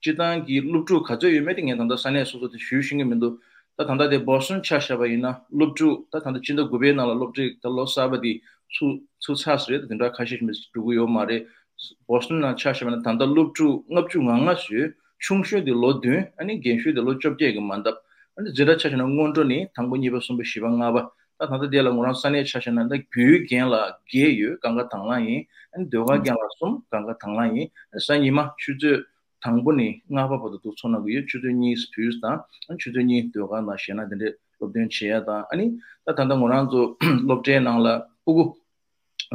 སྤྱིར་བཏང་གི་སློབ་ཕྲུག་ག་ཚོད་ཡོད་མེད་དེ་ངས་ད་ལྟ་ས་གནས་སོ་སོ་དེ་ཞུ་ཤེས་ཀྱི་མི་འདུག་ད་ད་ལྟ་དེ་བོ་སི་ཊོན་ཆ་བཞག་པ་ཡིན་ན་སློབ་ཕྲུག་ད་ད་ལྟ་སྤྱི་ཟླ་དགུ་པའི་ནང་ལ་སློབ་ཁྲིད་ད་ལོ་གསར་པ་དེ་ཚུགས་ཚུགས་ཚར་ཟེར་རེད། དེ་འདྲ་ཁ་ཤས་ཤིག་མི་འགྲོ་གི་ཡོད་མ་རེད། བོ་སི་ཊོན་ནང་ཆ་བཞག་པ་ན་ད་ལྟ་སློབ་ཕྲུག་ལྔ་བཅུ་ང་ལྔ་ཞིག་ཡོད། ཆུང་ཤོས་དེ་ལོ་བདུན། ཨ་ནི་རྒན་ཤོས་དེ་ལོ་བཅོ་བརྒྱད་ཀྱི་མ་འདབ། ཨ་ནི་འཛིན་གྲྭ་ཆ་བཞག་ན་སྔོན་འགྲོ་ནས་དང་པོ་གཉིས་པ་གསུམ་པ་བཞི་པ་ལྔ་པ། ད་ད་ལྟ་དེ་ལ་ང་རང་ས་གནས་ཆ་བཞག་ན་ད་བརྒྱུད་རྒན་ལགས་བརྒྱད་ཡོད། སྒང་ག་དང་བླངས་ཡིན། ཨ་ནི་ཟློས་གར་རྒན་ལགས་གསུམ་སྒང་ག་དང་བླངས་ཡིན། གཟའ་ཉི་མ་ཆུ་ཚོད་དང་པོ་ནས་ལྔ་པ་བར་དུ་འདུག་ཚོགས་གནང་གི་ཡོད། ཆུ་ཚོད་གཉིས་དུས་དང་ཨ་ནི་ཆུ་ཚོད་གཉིས་ཟློས་གར་དང་གཞས་སྣ་དེ་འདྲའི་སློབ་སྟོན་བྱེད་ཡ་དང་། ཨ་ནི་ད་ད་ལྟ་ང་རང་ཚོ་སློབ་གྲྭའི་ནང་ལ་ཕྲུ་གུ་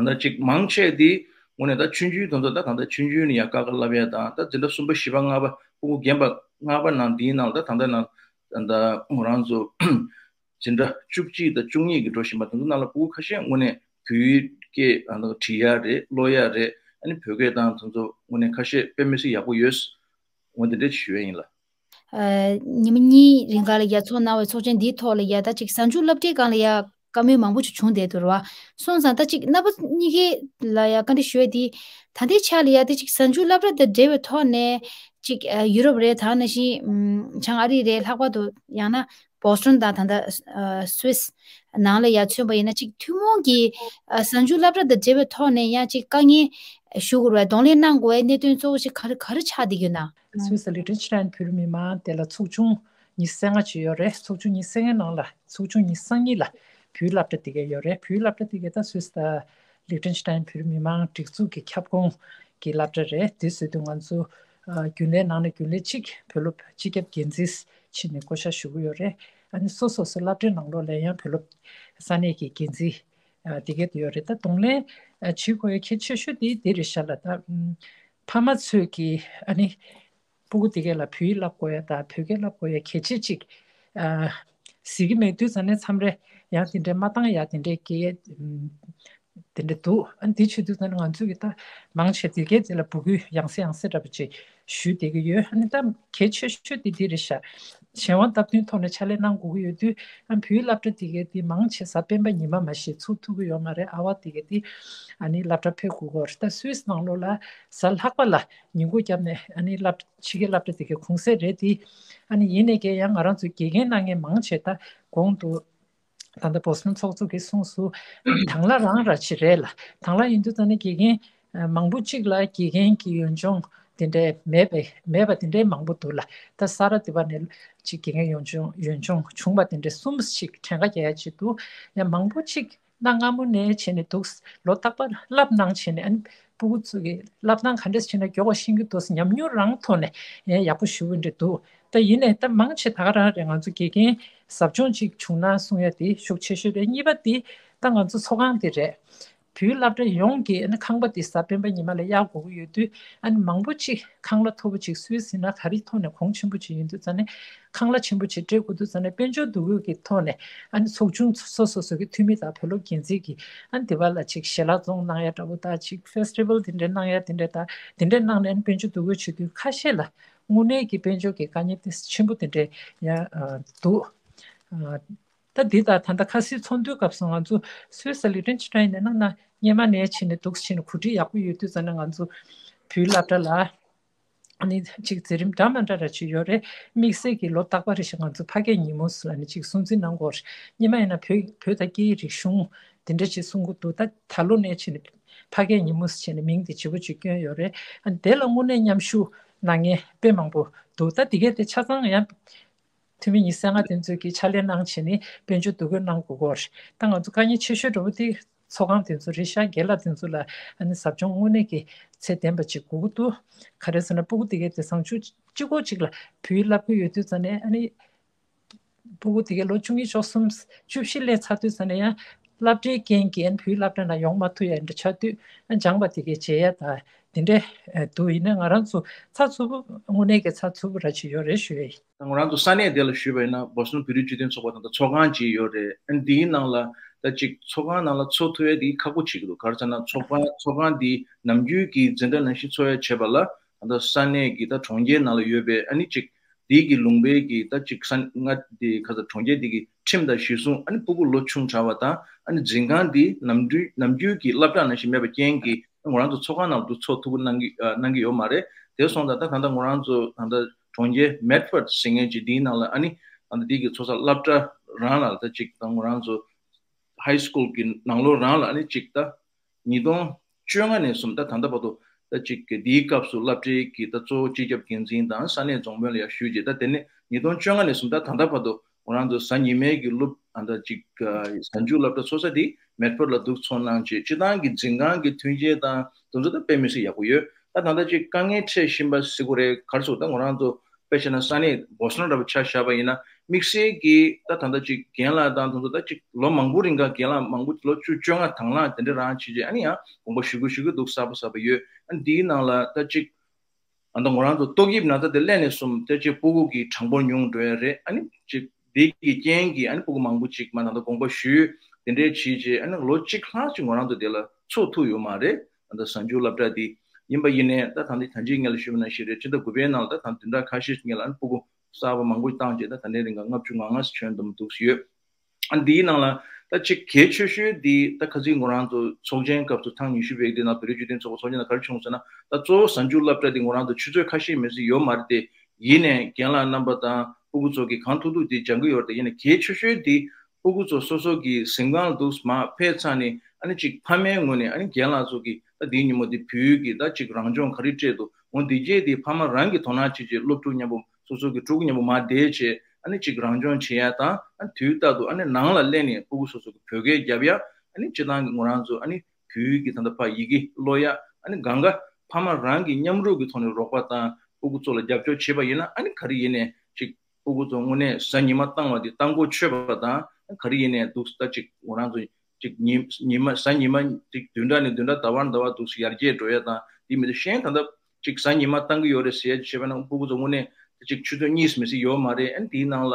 ད་ཅིག་མང་ཆེ་དེ་དངོས་གནས་ད་ཆུང་ཆུང་དེ་ཚོ་ད་ད་ལྟ་ཆུང་ཆུང་ནས་ཡང་ཀ་ཁ་བསླབ་ཡ་དང་། ད་འཛིན་གྲྭ་གསུམ་པ་བཞི་པ་ལྔ་པ་ཕྲུ་གུ་རྒན་པ་ལྔ་པ་ནང་འདིའི་ནང་ལ་ད་ད་ལྟ་ནང་ད་ད་ང་རང་ཚོ་འཛིན་གྲྭ་བཅུ་གཅིག་དང་བཅུ་གཉིས་ཀྱི་འགྲོ་བཞིན་པ་དེ་ཚོ་ནང་ལ་ཕྲུ་གུ་ཁ་ཤས་དངོས་གནས་བོད་ཡིག་སྐད་ཨ་ནི་བྲིས་ཡ་རེད། ཀློག་ཡ་རེད། ཨ་ནི་བོད་སྐད་དང་དེ་ཚོ་དངོས་གནས་ཁ་ཤས་དཔེ་མི་སྲིད་ཡག་པོ་ཡོད། འོ་དེ་འདྲ་ཞུ་ཡ་ཡིན་ལགས། ཨ་ཉི་མ་གཉིས་རིང་ག་ལ་ཡ་ཚོགས་གནང་བའི་ཚོགས་ཆེན་འདིའི་ཐོག་ལ་ཡ་ད་ཅིག་གཟའ་མཇུག་སློབ་གྲྭའི་སྒང་ལ་ཡ་བཀའ་མོལ་མང་པོ་ཅིག་བྱུང་བསྡད་འདུག་ར་བ། སོང་ཙང་ད་ཅིག་རྣམ་པ་གཉིས་ཀའི་ལ་ཡ་བཀའ་འདྲི་ཞུ་ཡ་དེ། ད་ལྟའི་ཆ་ལ་ཡ་དེ་ཅིག་གཟའ་མཇུག་སློབ་གྲྭ་དང་འབྲེལ་བའི་ཐོག་ནས་ གཅིག་ཨ་ཡུ་རོབ་རེད། ད་ནང་བཞིན་ཨམ་བྱང་ཨ་རི་རེད། ལྷག་པར་དུ་ཡང་ན་བོ་སི་ཊོན་དང་ད་ལྟ་ཨ་སུད་སི་ནང་ལ་ཡ་མཚོན་པ་ཡིན་ན། གཅིག་ཐུན་མོང་གི་ཨ་གཟའ་མཇུག་སློབ་གྲྭ་དང་འབྲེལ་བའི་ཐོག་ནས་ཡང་གཅིག་དཀའ་ངལ་ཞུ་དགོས་པ། གདོང་ལེན་གནང་དགོས་པའི་གནད་དོན་གཙོ་བོ་ཞིག་ག་རེ་ག་རེ་ཆགས་བསྡད་ཀྱི་ཡོད་ན། སུད་སི་ལི་ཁྲེན་ཤི་ཊེན་བོད་རིགས་མི་མང་དེ་ལ་ཚོགས་ཆུང་ཉི་ཤུ་རྩ་ལྔ་ཅིག་ཡོད་རེད། ཚོགས་ཆུང་ཉི་ཤུ་རྩ་ལྔའི་ནང་ལ་ཚོགས་ཆུང་ཉི་ཤུ་རྩ་གཉིས་ལ་བོད་སློབ་གྲྭ་དེ་ག་ཡོད་རེད། བོད་སློབ་གྲྭ་དེ་ག་ད་སུད་སི་དང་ལི་ཁྲེན་ཤི་ཊེན་བོད་རིགས་མི་མང་སྒྲིག་འཛུགས་ཀྱི་ཁྱབ་ཁོངས་ཀྱི་སློབ་གྲྭ་རེད། དེ་བཟོས་དུས་ང་ཚོ་ཨ་རྒྱུན་ལས་ནང་ནས་རྒྱུན་ལས་གཅིག་བོད་སློབ་སྤྱི་ཁྱབ་འགན་འཛིན་ཕྱིན་ནས་བསྐོ་བཞག་ཞུ་གི་ཡོད་རེད། ཨ་ནི་སོ་སོ་སོ་སློབ་གྲྭའི་ནང་ལོགས་ལ་ཡང་བོད་སློབ་ས་གནས་ཀྱི་འགན་འཛིན་ཨ་དེ་ག་དེ་ཡོད་རེད། ད་གདོང་ལེན་ཨ་བྱེད་དགོས་ཡ་གལ་ཆེ་ཤོས་དེ་དེ་རེད་ཤག་ལ། ད་ཨམ་ཕ་མ་ཚོས་ཀྱི་ཨ་ནི་སྤུ་གུ་དེ་ག་ལ་བོད་ཡིག་བསླབ་དགོས་ཡ་དང་བོད་སྐད་བསླབ་དགོས་ཡ་གལ་ཆེ་གཅིག་ཨ་གཟིགས་ཀྱི་མེད་དུས་ཙང་ནས་མཚམས་རེ་ཡང་དེ་འདྲའི་མ་བཏང་ཡ་དེ་འདྲའི་སྐད་ཨམ་དེ་འདྲ་འདུག་ཨ་འདི་བྱེད་དུས་ཙང་ནས་ང་ཚོས་ཀྱི་ད་མང་ཆེ་དེ་གའི་དེ་ལ་འབོད་སྐུལ་ཡང་སེ་ཡང་སེ་འདྲ་པོ་ཅིག་ཞུས་བསྡད་ཀྱི་ཡོད། ཨ་ནི་ད་གལ་ཆེ་ཤོས་དེ་འདི་རེད་ཤག་གཞན་དབང་སྟབས་བསྟུན་ཐོག་ནས་ཕྱག་ལས་གནང་དགོས་ཀྱི་ཡོད་དུས། ཨ་བོད་སློབ་གྲྭ་དེ་གའི་དེ་མང་ཆེ་གཟའ་སྤེན་པ་ཉི་མ་མ་གཏོགས་ཚུགས་ཐུབ་ཀྱི་ཡོད་མ་རེད། ཨ་བ་དེ་གའི་དེ་ཨ་ནི་སློབ་གྲྭ་ཕེབས་དགོས་ཀྱི་ཡོད་རེད། ད་སུད་སི་ནང་ལོགས་ལ་གཟའ་ལྷག་པ་ལ་ཉིན་གུང་བརྒྱབ་ནས་ཨ་ནི་སློབ་ཕྱི་རྒྱལ་སློབ་གྲྭ་དེ་གའི་གུང་སེང་རེད་དེ། ཨ་ནི་ཡིན་ནའི་ཀྱང་ཡང་ང་རང་ཚོ་དགེ་རྒན་གནང་མཁན་མང་ཆེ་ད་གོང་དུ་ད་ལྟ་བོ་སི་ཊོན་ཚོགས་གཙོ་གིས་གསུངས་སོང་། དང་བླངས་རང་ར་ཅིག་རེད་ལ། དང་བླངས་ཡིན་དུས་ད་ནི་དགེ་རྒན་ཨ་མང་པོ་གཅིག་ལ་དགེ་རྒན་གྱི་ཡོན་ལྗོངས་དེ་འདྲས་མེད་པའི་མེད་པ་དེ་འདྲས་མང་པོ་འདུག་ལ། ད་ས་ར་དེ་བ་ནས་ཅིག་དགེ་རྒན་ཡོན་ལྗོངས་ཡོན་ལྗོངས་བྱུང་བ་དེ་འདྲས་གསུམ་ཞིག་གྲངས་ཀ་རྒྱག་ཡ་ཅིག་འདུག་ཡང་མང་པོ་ཅིག་གནའ་སྔ་མོ་ནས་བྱས་ནས་འདུག་ལོ་རྟག་པར་བསླབ་གནང་བྱས་ནས། ཨ་ནི་སྤུ་གུ་ཚོ་གི་བསླབ་སྟངས་ག་འདྲས་བྱས་ན་མགྱོགས་པ་ཤེས་ཀྱི་འདུག་ཉམས་མྱོང་རང་ཐོག་ནས་ཡང་ཡག་པོ་ཞུ་གི་འདྲ་འདུག་ད་ཡིན་ནའི་ད་མང་ཆེ་ད་ག་རང་རེད། ང་ཚོ་དགེ་རྒན་ཟབ་སྦྱོང་ཅིག་བྱུང་ན་གསུང་ཡ་དེ་ཤུགས་ཆེ་ཤོས་རེད། གཉིས་པ་དེ་ད་ང་ཚོ་ཚོགས་ཁང་དེ་རེད། བོད་སློབ་གྲྭ་ཡོངས་ཀྱི་ཨ་ནི་ཁང་པ་དེ་གཟའ་སྤེན་པ་ཉི་མ་ལ་གཡར་དགོས་ཀྱི་ཡོད་དུས། ཨ་ནི་མང་པོ་ཅིག་ཁང་གླ་མཐོ་པོ་ཅིག་སུད་སི་ན་ག་རེ་ཐོག་ནས་གོང་ཆེན་པོ་ཅིག་ཡིན་དུས་ཙང་ནས། ཁང་གླ་ཆེན་པོ་ཅིག་སྤྲད་དགོས་དུས་ཙང་ནས། དཔལ་འབྱོར་འདུ་འགོད་ཀྱི་ཐོག་ནས་ཨ་ནི་ཚོགས་ཆུང་སོ་སོ་སོ་གི་འཐུས་མི་དང་བོད་སློབ་འགན་འཛིན་གྱིས་ཨ་ནི་དེ་བ་ལ་ཅིག་ཞལ་ལག་བཙོང་གནང་ཡ་འདྲ་པོ་དང་། ཅིག་ཕེ་སི་ཊི་བལ་དེ་འདྲ་གནང་ཡ་དེ་འདྲ་དང་། དེ་འདྲ་གནང་ནས་ཨ་ནི་དཔལ་འབྱོར་འདུ་འགོད་བྱེད་དུས་ཁ་ཤས་ལ་དངོས་གནས་ཀྱི་དཔལ་འབྱོར་གྱི་དཀའ་ངལ་དེ་ཆེན་པོ་དེ་འདྲ་ཡང་འདུག་ད་འདི་དང་ད་ལྟ་ཁ་སང་ཚོགས་འདུའི་སྐབས་སུ་ང་ཚོ་སུད་སི་ལི་ཁྲེན་ཤི་ཊེན་ནས་ནང་ན་སྔོན་མ་ནས་བྱས་ནས་འདུག་བྱས་ནས་གོ་སྒྲིག་ཡག་པོ་ཡོད་དུས་ཙང་ནས། ང་ཚོ་བོད་སློབ་གྲྭ་ལ་ཨ་ནི་ཅིག་མཛད་རིམ་འདྲ་མ་འདྲ་ར་ཅིག་ཡོད་རེད། དམིགས་བསལ་གྱི་ལོ་རྟག་པ་རེ་བཞིན་ང་ཚོ་ཕ་སྐད་ཉིན་མོ་ལ་ནི་ཅིག་སྲུང་བརྩི་གནང་དགོས་རེད། སྔོན་མ་ཡིན་ན་བོད་བོད་དང་སྐད་ཡིག་རིག་གཞུང་དེ་འདྲ་ཅིག་གསུང་གི་འདུག་ད་ད་ལོ་ནས་བྱས་ནས་ཕ་སྐད་ཉིན་མོ་ཟེར་བྱས་ནས་མིང་དེ་བརྗེ་པོ་ཅིག་བསྐྱོན་ཡོད་རེད། ཨ་ནི་དེ་ལ་དངོས་གནས་མཉམ་ཞུགས་གནང་མཁན་དཔེ་མང་པོ་འདུག་ད་དེ་གས་དེ་ཆ་ཚང་ཡང་། འཐུས་མི་ཉི་ཤུ་རྩ་ལྔ་དེ་ཚོས་ཀྱིས་ཕྱག་ལས་གནང་བྱས་ནས་དཔལ་འབྱོར་འདུ་འགོད་གནང་དགོས་ཀྱི་ཡོད་རེད། ད་ང་ཚོ་དཀའ་ངལ་ཆེ་ཤོས་འདྲ་པོ་དེ་ཚོགས་ཁང་དེ་ཚོ་རེད་ཤག་རྒན་ལགས་དེ་ཚོ་ལ་ཨ་ནི་ཟབ་སྦྱོང་དངོས་གནས་ཀྱི་ཚད་ལྡན་པ་ཅིག་དགོས་ཀྱི་འདུག་ག་རེ་ཟེར་ན་སྤུ་གུ་དེ་གའི་དེང་སང་ཆུ་གཅིག་པོ་གཅིག་ལ་བོད་ཡིག་བསླབ་ཀྱི་ཡོད་དུས་ཙང་ནས། ཨ་ནི་སྤུ་གུ་དེ་གའི་ལོ་བཅུ་གཉིས་བཅུ་གསུམ་བཅུ་བཞི་སླེབས་ཚར་དུས་ཙང་ནས་ཡང་སློབ་གྲྭའི་རྐྱེན་གྱིས་ཨ་ནི་བོད་ཡིག་སློབ་གྲྭ་ནང་ཡོང་མ་ཐུབ་ཡ་འདྲ་ཆགས་དུས། ཨ་སྦྱངས་པ་དེ་གའི་བརྗེད་ཡ་ད་དེ་འདྲ་འདུག་ཡིན་ན་ང་རང་ཚོ་ཚགས་ཚུད་པོ་དངོས་གནས་ཀྱི་ཚགས་ཚུད་པོ་ར་ཅིག་ཡོད་རེད་ཞུ་ཡ་ཡིན། ད་ང་རང་ཚོ་ས་གནས་དེ་ལ་ཞུས་པ་ཡིན་ན། བོ་སི་ཊོན་བོད་རིགས་སྤྱི་མཐུན་ཚོགས་པ་དང་ད་ཚོགས་ཁང་ཅིག་ཡོད་རེད། ཨ་འདིའི་ནང་ལ་ད་ཅིག་ཚོགས་ཁང་ནང་ལ་འཚོགས་ཐུབ་ཡ་དེ་ཁག་པོ་ཅིག་འདུག་ག་རེ་ཟེར་ན་ཚོགས་ཁང་ཚོགས་ཁང་འདི་ནམ་རྒྱུན་གྱི་འཛིན་གྲྭ་ནང་བཞིན་འཚོགས་ཡ་བྱེད་པ་ལ། ད་ལྟ་ས་གནས་ཀྱི་ད་གྲོང་ཁྱེར་ནང་ལ་ཡོད་པའི་ཨ་ནི་ཅིག་འདི་གི་ལུང་པའི་གི་ད་ཅིག་ས་ང་འདི་ག་ས་གྲོང་ཁྱེར་འདི་གི་ཁྲིམས་དང་གཞི་བཟུང་། ཨ་ནི་སྤུ་གུ་ལོ་ཆུང་དྲགས་པ་དང་། ཨ་ནི་འཛིན་ཁང་འདི་ནམ་རྒྱུན་ནམ་རྒྱུན་གྱི་སློབ་གྲྭ་ནང་བཞིན་མེད་པ་རྐྱེན་གྱིས། ང་རང་ཚོ་ཚོགས་ཁང་ནང་དུ་འཚོགས་ཐུབ་ཀྱི་གནང་གི་ཨ་གནང་གི་ཡོད་མ་རེད། དེ་སོང་ཙང་ད་ད་ལྟ་ང་རང་ཚོ་ད་ལྟ་གྲོང་ཁྱེར་མེད་ཕོར་ཌི་ཟེར་མཁན་ཅིག་འདིའི་ནང་ལ་ཨ་ནི་ད་ལྟ་འདི་གི་ཚོགས་ས་སློབ་གྲྭ་རང་ལ་ད་ཅིག་ད་ང་རང་ཚོ་ཧའི་སི་ཀུལ་གྱི་ནང་ལོགས་རང་ལ་ཨ་ནི་ཅིག་ད་ཉིས་སྟོང་བཅོ་ལྔ་ནས་བཟུང་ད་ད་ལྟ་བར་དུ་ད་ཅིག་གི་འདིའི་སྐབས་སུ་སློབ་གྲྭའི་གི་ད་གཙོ་བོ་སྤྱི་ཁྱབ་འགན་འཛིན་དང་ས་གནས་རྫོང་དཔོན་ལ་ཡར་ཞུས་རྗེས། ད་དེ་ནས་ཉིས་སྟོང་བཅོ་ལྔ་ནས་བཟུང་ད་ད་ལྟ་བར་དུ་ང་རང་ཚོ་གཟའ་ཉི་མའི་གི་སློབ་ཨ་ད་ཅིག་གཟའ་མཇུག་སློབ་གྲྭ་ཚོགས་ས་དེ་མེད་ཕོར་ལ་འདུག་ཚོགས་གནང་བྱས། སྤྱི་བཏང་གི་འཛིན་ཁང་གི་མཐུན་རྐྱེན་དང་དེ་ཚོ་ད་དཔེ་མི་སྲིད་ཡག་པོ་ཡོད། ད་ད་ལྟ་ཅིག་དཀའ་ངལ་འཕྲད་བཞིན་པ་ཟེར་དགོས་རེད། ག་རེ་ཟེར། ད་ང་རང་ཚོ་དཔེ་བྱས་ན་ས་གནས་བོ་སི་ཊོན་འདྲ་པོ་ཆ་བཞག་པ་ཡིན་ན། དམིགས་བསལ་གྱི་ད་ད་ལྟ་ཅིག་རྒན་ལགས་དང་དེ་ཚོ་ད་ཅིག་ལོ་མང་པོ་རིང་ག་རྒན་ལགས་མང་པོ་ལོ་བཅུ་བཅོ་ལྔ་དང་བླངས་དེ་འདྲ་རང་བྱས་རྗེས། ཨ་ནི་ཡང་དགོངས་པ་ཞུ་གི་ཞུ་གི་འདུག་གསར་པ་གསར་པ་ཡོད། ཨ་ནི་འདིའི་ནང་ལ་ད་ཅིག་ཨ་ད་ང་རང་ཚོ་ཏོག་དབྱིབས་ན་ཚ་དེ་སླེབས་ནས་བཟུང་ད་ཅིག་སྤུ་གུ་གི་གྲངས་འབོར་ཉུང་འགྲོ་ཡ་རེད། ཨ་ནི་ཅིག་དེ་གི་རྐྱེན་གྱིས་ཨ་ནི་སྤུ་གུ་མང་པོ་ཅིག་མ་ད་ད་དགོངས་པ་ཞུས་དེ་འདྲའི་བྱས་རྗེས། ཨ་ནི་ལོ་གཅིག་ལྷག་ཅིག་ང་རང་ཚོ་དེ་ལ་འཚོགས་ཐུབ་ཡོད་མ་རེད། ད་ད་གཟའ་མཇུག་སློབ་གྲྭ་དེ་ཡིན་པ་ཡིན་ནའི། ད་ད་འདི་ད་ཅིག་ངས་ལ་ཞུས་པ་ནང་བཞིན་རེད། ཕྱི་ཟླ་དགུ་པའི་ནང་ལ་ད་ད་བདུན་ཕྲག་ཁ་ཤས་ངས་ལ་ཨ་ནི་སྤུ་གུ་གསར་པ་མང་པོ་བཏང་རྗེས་ད་ད་ལྟའི་རིང་ག་ལྔ་བཅུ་ང་ལྔ་ཙམ་བྱོན་འདུག་འདུག་ཡོད། ཨ་འདིའི་ནང་ལ་ ད་ཅིག་གལ་ཆེ་ཤོས་འདི་ད་ཁ་སང་ང་རང་ཚོ་ཚོགས་ཆེན་སྐབས་སུ་ཐེངས་ཉི་ཤུ་པའི་འདི་ནང་བོད་རིགས་སྤྱི་མཐུན་ཚོགས་པ་ཚོགས་ཆེན་ནང་ག་རེ་བྱུང་ཟེར་ན། ད་གཙོ་བོ་གཟའ་མཇུག་སློབ་གྲྭ་འདི་ང་རང་ཚོ་ཆུ་ཚོད་ཁ་ཤས་མི་ཟིན་ཡོད་མ་རེད་དེ། ཡིན་ནའི་རྒན་ལགས་རྣམ་པ་དང་སྤུ་གུ་ཚོ་གིས་གང་ཐུབ་ཐུབ་འདི་སྦྱང་གི་ཡོད་རེད་དེ། ཡིན་ནའི་གལ་ཆེ་ཤོས་འདི་སྤུ་གུ་ཚོ་སོ་སོ་གི་གཟིམ་ཁང་ལ་འདུག་མར་ཕེབས་ཚར་ནས། ཨ་ནི་ཅིག་ཕ་མའི་ངོས་ནས། ཨ་ནི་རྒན་ལགས་ཚོ་གིས་ད་འདིའི་ཉིན་མོ་འདི་བོད་ཡིག་གི་ད་ཅིག་རང་སྦྱོང་ག་རེ་སྤྲད་འདུག་འོ་འདི་གས་འདི་ཕ་མ་རང་གིས་དོ་སྣང་བྱེད་བྱེད། སློབ་ཕྲུག་མཉམ་པོ་སོ་སོ་གི་ཕྲུ་གུ་མཉམ་པོ་མར་བསྡད་བྱས། ཨ་ནི་ཅིག་རང་སྦྱོང་བྱེད་ཡ་དང་། ཨ་ནི་དུས་རྟག་ཏུ་ཨ་ནི་ནང་ལ་སླེབས་ནས་སྤུ་གུ་སོ་སོ་གི་བོད་སྐད་རྒྱབ་ཡ། ཨ་ནི་སྤྱིར་བཏང་གི་ང་རང་ཚོ་ཨ་ནི་བོད་ཡིག་གི་ད་ལྟ་ཕར་ཡི་གེ་ཀློག་ཡ། ཨ་ནི་གང་ག་ཕ་མ་རང་གིས་མཉམ་རུབ་ཀྱི་ཐོག་ནས་རོགས་པ་དང་སྤུ་གུ་ཚོ་ལ་རྒྱབ་སྐྱོར་བྱེད་པ་ཡིན་ན། ཨ་ནི་ག་རེ་ཡིན་ནའི་ཅིག་སྤུ་གུ་ཚོ་དངོས་གནས་གཟའ་ཉི་མ་བཏང་བ་འདི་བཏང་གོ་ཆོད་པ་དང་། ག་རེ་ཡིན་ནའི་འདུག་ད་ཅིག་ང་རང་ཚོ་ཅིག་ཉི་ཉི་མ་གཟའ་ཉི་མ་ཅིག་བདུན་ཕྲག་ནས་བདུན་ཕྲག་ཟླ་བ་ནས་ཟླ་བ་འདུག་ཡར་རྒྱས་འགྲོ་ཡ་དང་། དེ་མི་འདུག་གཞན་ད་ལྟ་ཅིག་གཟའ་ཉི་མ་བཏང་གི་ཡོད་རེད་ཟེར་ཡ་ཅིག་བྱས་པ་ན། སྤུ་གུ་ཚོ་དངོས་གནས་ཅིག་ཆུ་ཚོད་གཉིས་མི་ཟིན་ཡོད་མ་རེད། ཨ་ནི་དེའི་ནང་ལ་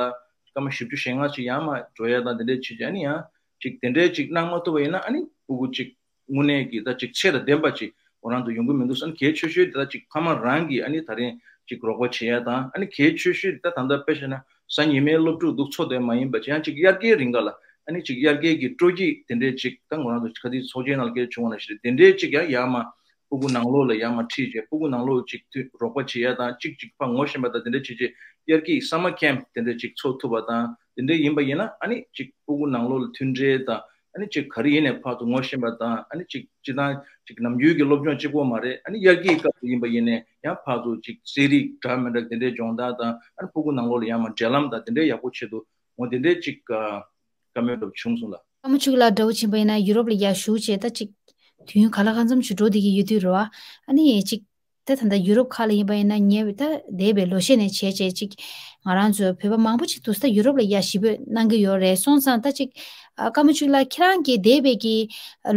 སྐར་མ་བཞི་བཅུ་ཞེ་ལྔ་ཅིག་ཡར་མར་འགྲོ་ཡ་དང་དེ་འདྲས་བྱེད་ཀྱི། ཨ་ནི་ཡང་ཅིག་དེ་འདྲས་ཅིག་གནང་མ་ཐུབ་པ་ཡིན་ན། ཨ་ནི་སྤུ་གུ་ཅིག་དངོས་གནས་ཀྱི་ད་ཅིག་ཚད་དང་ལྡན་པ་ཅིག་ང་རང་ཚོ་ཡོང་གི་མི་འདུག་ཨ་ནི་གལ་ཆེ་ཤོས་དེ་ད་ཅིག་ཕ་མ་རང་གིས་ཨ་ནི་ད་རིང་ཅིག་རོགས་པ་བྱེད་ཡ་དང་། ཨ་ནི་གལ་ཆེ་ཤོས་དེ་ད་ད་ལྟ་དཔེ་བཞག་ན་གཟའ་ཉི་མའི་སློབ་ཕྲུག་འདུག་ཚོ་དེ་མ་ཡིན་པ་ཅིག་ཡང་ཅིག་དབྱར་ཁའི་རིང་ག་ལ། ཨ་ནི་ཅིག་དབྱར་ཁའི་གི་སྤྲོ་སྐྱིད་དེ་འདྲས་ཅིག་ད་ང་རང་ཚོ་ཁ་སང་ཚོགས་ཆེན་ནང་ལ་སྐད་བྱུང་བ་ནང་བཞིན་དེ་འདྲས་ཅིག་ཡང་ཡར་མར་སྤུ་གུ་ནང་ལོགས་ལ་ཡར་མར་ཁྲིད་བྱས། སྤུ་གུ་ནང་ལོགས་ཅིག་མཐུན་རོགས་པ་བྱེད་ཡ་དང་། ཅིག་ཅིག་ཕར་ངོ་ཤེས་པ་དང་དེ་འདྲ་བྱེད་བྱེད། དབྱར་ཁའི་སམ་མར་ཁེམ་དེ་འདྲ་ཅིག་ཚོགས་ཐུབ་པ་དང་། དེ་འདྲ་ཡིན་པ་ཡིན་ན། ཨ་ནི་ཅིག་སྤུ་གུ་ནང་ལོགས་ལ་མཐུན་འབྲེལ་དང་། ཨ་ནི་ཅིག་ག་རེ་ཡིན་ནའི་ཕར་ཚུར་ངོ་ཤེས་པ་དང་། ཨ་ནི་ཅིག་སྤྱིར་བཏང་ཅིག་ནམ་རྒྱུན་གྱི་སློབ་སྦྱོང་གཅིག་པོ་མ་རེད། ཨ་ནི་དབྱར་ཁའི་སྐབས་སུ་ཡིན་པ་ཡིན་ནའི་ཡང་ཕར་ཚུར་ཅིག་རྩེད་རིགས་འདྲ་མི་འདྲ་དེ་འདྲའི་སྦྱོང་བརྡར་དང་། ཨ་ནི་སྤུ་གུ་ནང་ལོགས་ལ་ཡར་མར་འབྲེལ་ལམ་དང་དེ་འདྲའི་ཡག་པོ་ཆེད་དུ། འོ་དེ་འདྲའི་ཅིག་ཨ། བཀའ་མོལ་འདྲ་བོ་བྱུང་སོང་ལགས། ཀརྨ་ཆོས་སྐྱིད་ལགས་འདྲ་བོ་ཕྱིན་པ་ཡིན་ན་ཡུ་རོབ་ལ་ཡར་བཞུགས་བྱས་ད་ཅིག་དུས་ཡུན་ག་ལ་གང་འཚམ་ཞིག་འགྲོ་བསྡད་ཀྱི་ཡོད་དུས་རེད་བ། ཨ་ནི་ཅིག་ད་ད་ལྟ་ཡུ་རོབ་ཁག་ལ་ཡིན་པ་ཡིན་ན། ཉེ་བའི་ད་འདས་པའི་ལོ་ཤས་ནས་བྱས་བྱས་ཅིག་ང་རང་ཚོ་བོད་པ་མང་པོ་ཅིག་འདུག་ས་ད་ཡུ་རོབ་ལ་ཡར་གཞིས་སྤོས་གནང་གི་ཡོད་རེད། སོང་ཙང་ད་ཅིག་ཨ། ཀརྨ་ཆོས་སྐྱིད་ལགས་ཁྱེད་རང་གིས་འདས་པའི་གི་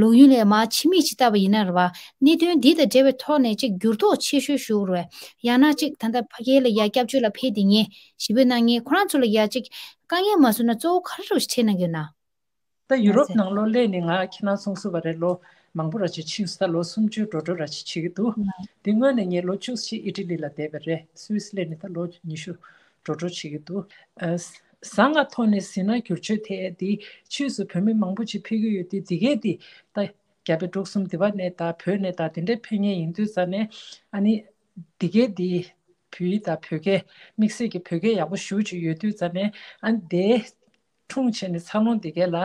ལོ་ཡུན་ལ་མར་ཕྱི་མིག་ཅིག་བལྟས་པ་ཡིན་ན་རེད་བ། གནད་དོན་འདི་དང་འབྲེལ་བའི་ཐོག་ནས་ཅིག་འགྱུར་ལྡོག་ཆེ་ཤོས་ཞུ་དགོས་རེད། ཡང་ན་ཅིག་ད་ལྟ་ཕ་གི་ལ་ཡར་སྐྱབས་བཅོལ་ལ་ཕེབས་བསྡད་མཁན་གཞིས་སྤོས་གནང་མཁན་ཁོ་རང་ཚོ་ལ་ཡར་ཅིག་དཀའ་ངལ་མ་བཟོས་ན་གཙོ་བོ་ག་རེ་འདྲ་བོ་ཞིག་འཕྲད་གནང་གི་ཡོད་ན། ད་ཡུ་རོབ་ནང་ལོགས་སླེབས་ནས་ང་ཁྱེད་རང་གསུངས་སོང་བ་རེད། ལོ་མང་པོ་ར་ཅིག་ཕྱིན་སོང་། ད་ལོ་སུམ་ཅུ་འགྲོ་འགྲོ་ར་ཅིག་བྱེད་ཀྱི་འདུག་དེ་སྔོན་ནས་ངས་ལོ་བཅུ་ཅིག་ཨི་ཊ་ལི་ལ་བསྡད་པ་རེད། སུད་སི་སླེབས་ནས་ད་ལོ་ཉི་ཤུ་འགྲོ་འགྲོ་བྱེད་ཀྱི་འདུག་ཨ། ཟ་ང་ཐོག་ནས་ཟིན་ན་བསྒྱུར་བཅོས་ཐེབས་ཡ་འདི་ཕྱིས་སུ་བོད་མི་མང་པོ་ཅིག་ཕེབས་ཀྱི་ཡོད་དུས། འདི་གས་འདི་ད་རྒྱ་བལ་འབྲུག་གསུམ་འདི་པ་ནས་ད་བོད་ནས་ད་དེ་འདྲའི་ཕེབས་མཁན་ཡིན་དུས་ཙ་ནས། ཨ་ནི་འདི་གས་འདི་བོད་ཡིག་དང་བོད་སྐད། དམིགས་བསལ་གྱི་བོད་སྐད་ཡག་པོ་ཞེ་པོ་ཅིག་ཡོད་དུས་ཙ་ནས། ཨ་ནི་དེ་འཁྲུངས་བྱས་ནས་འཚར་ལོངས་འདི་གས་ལ་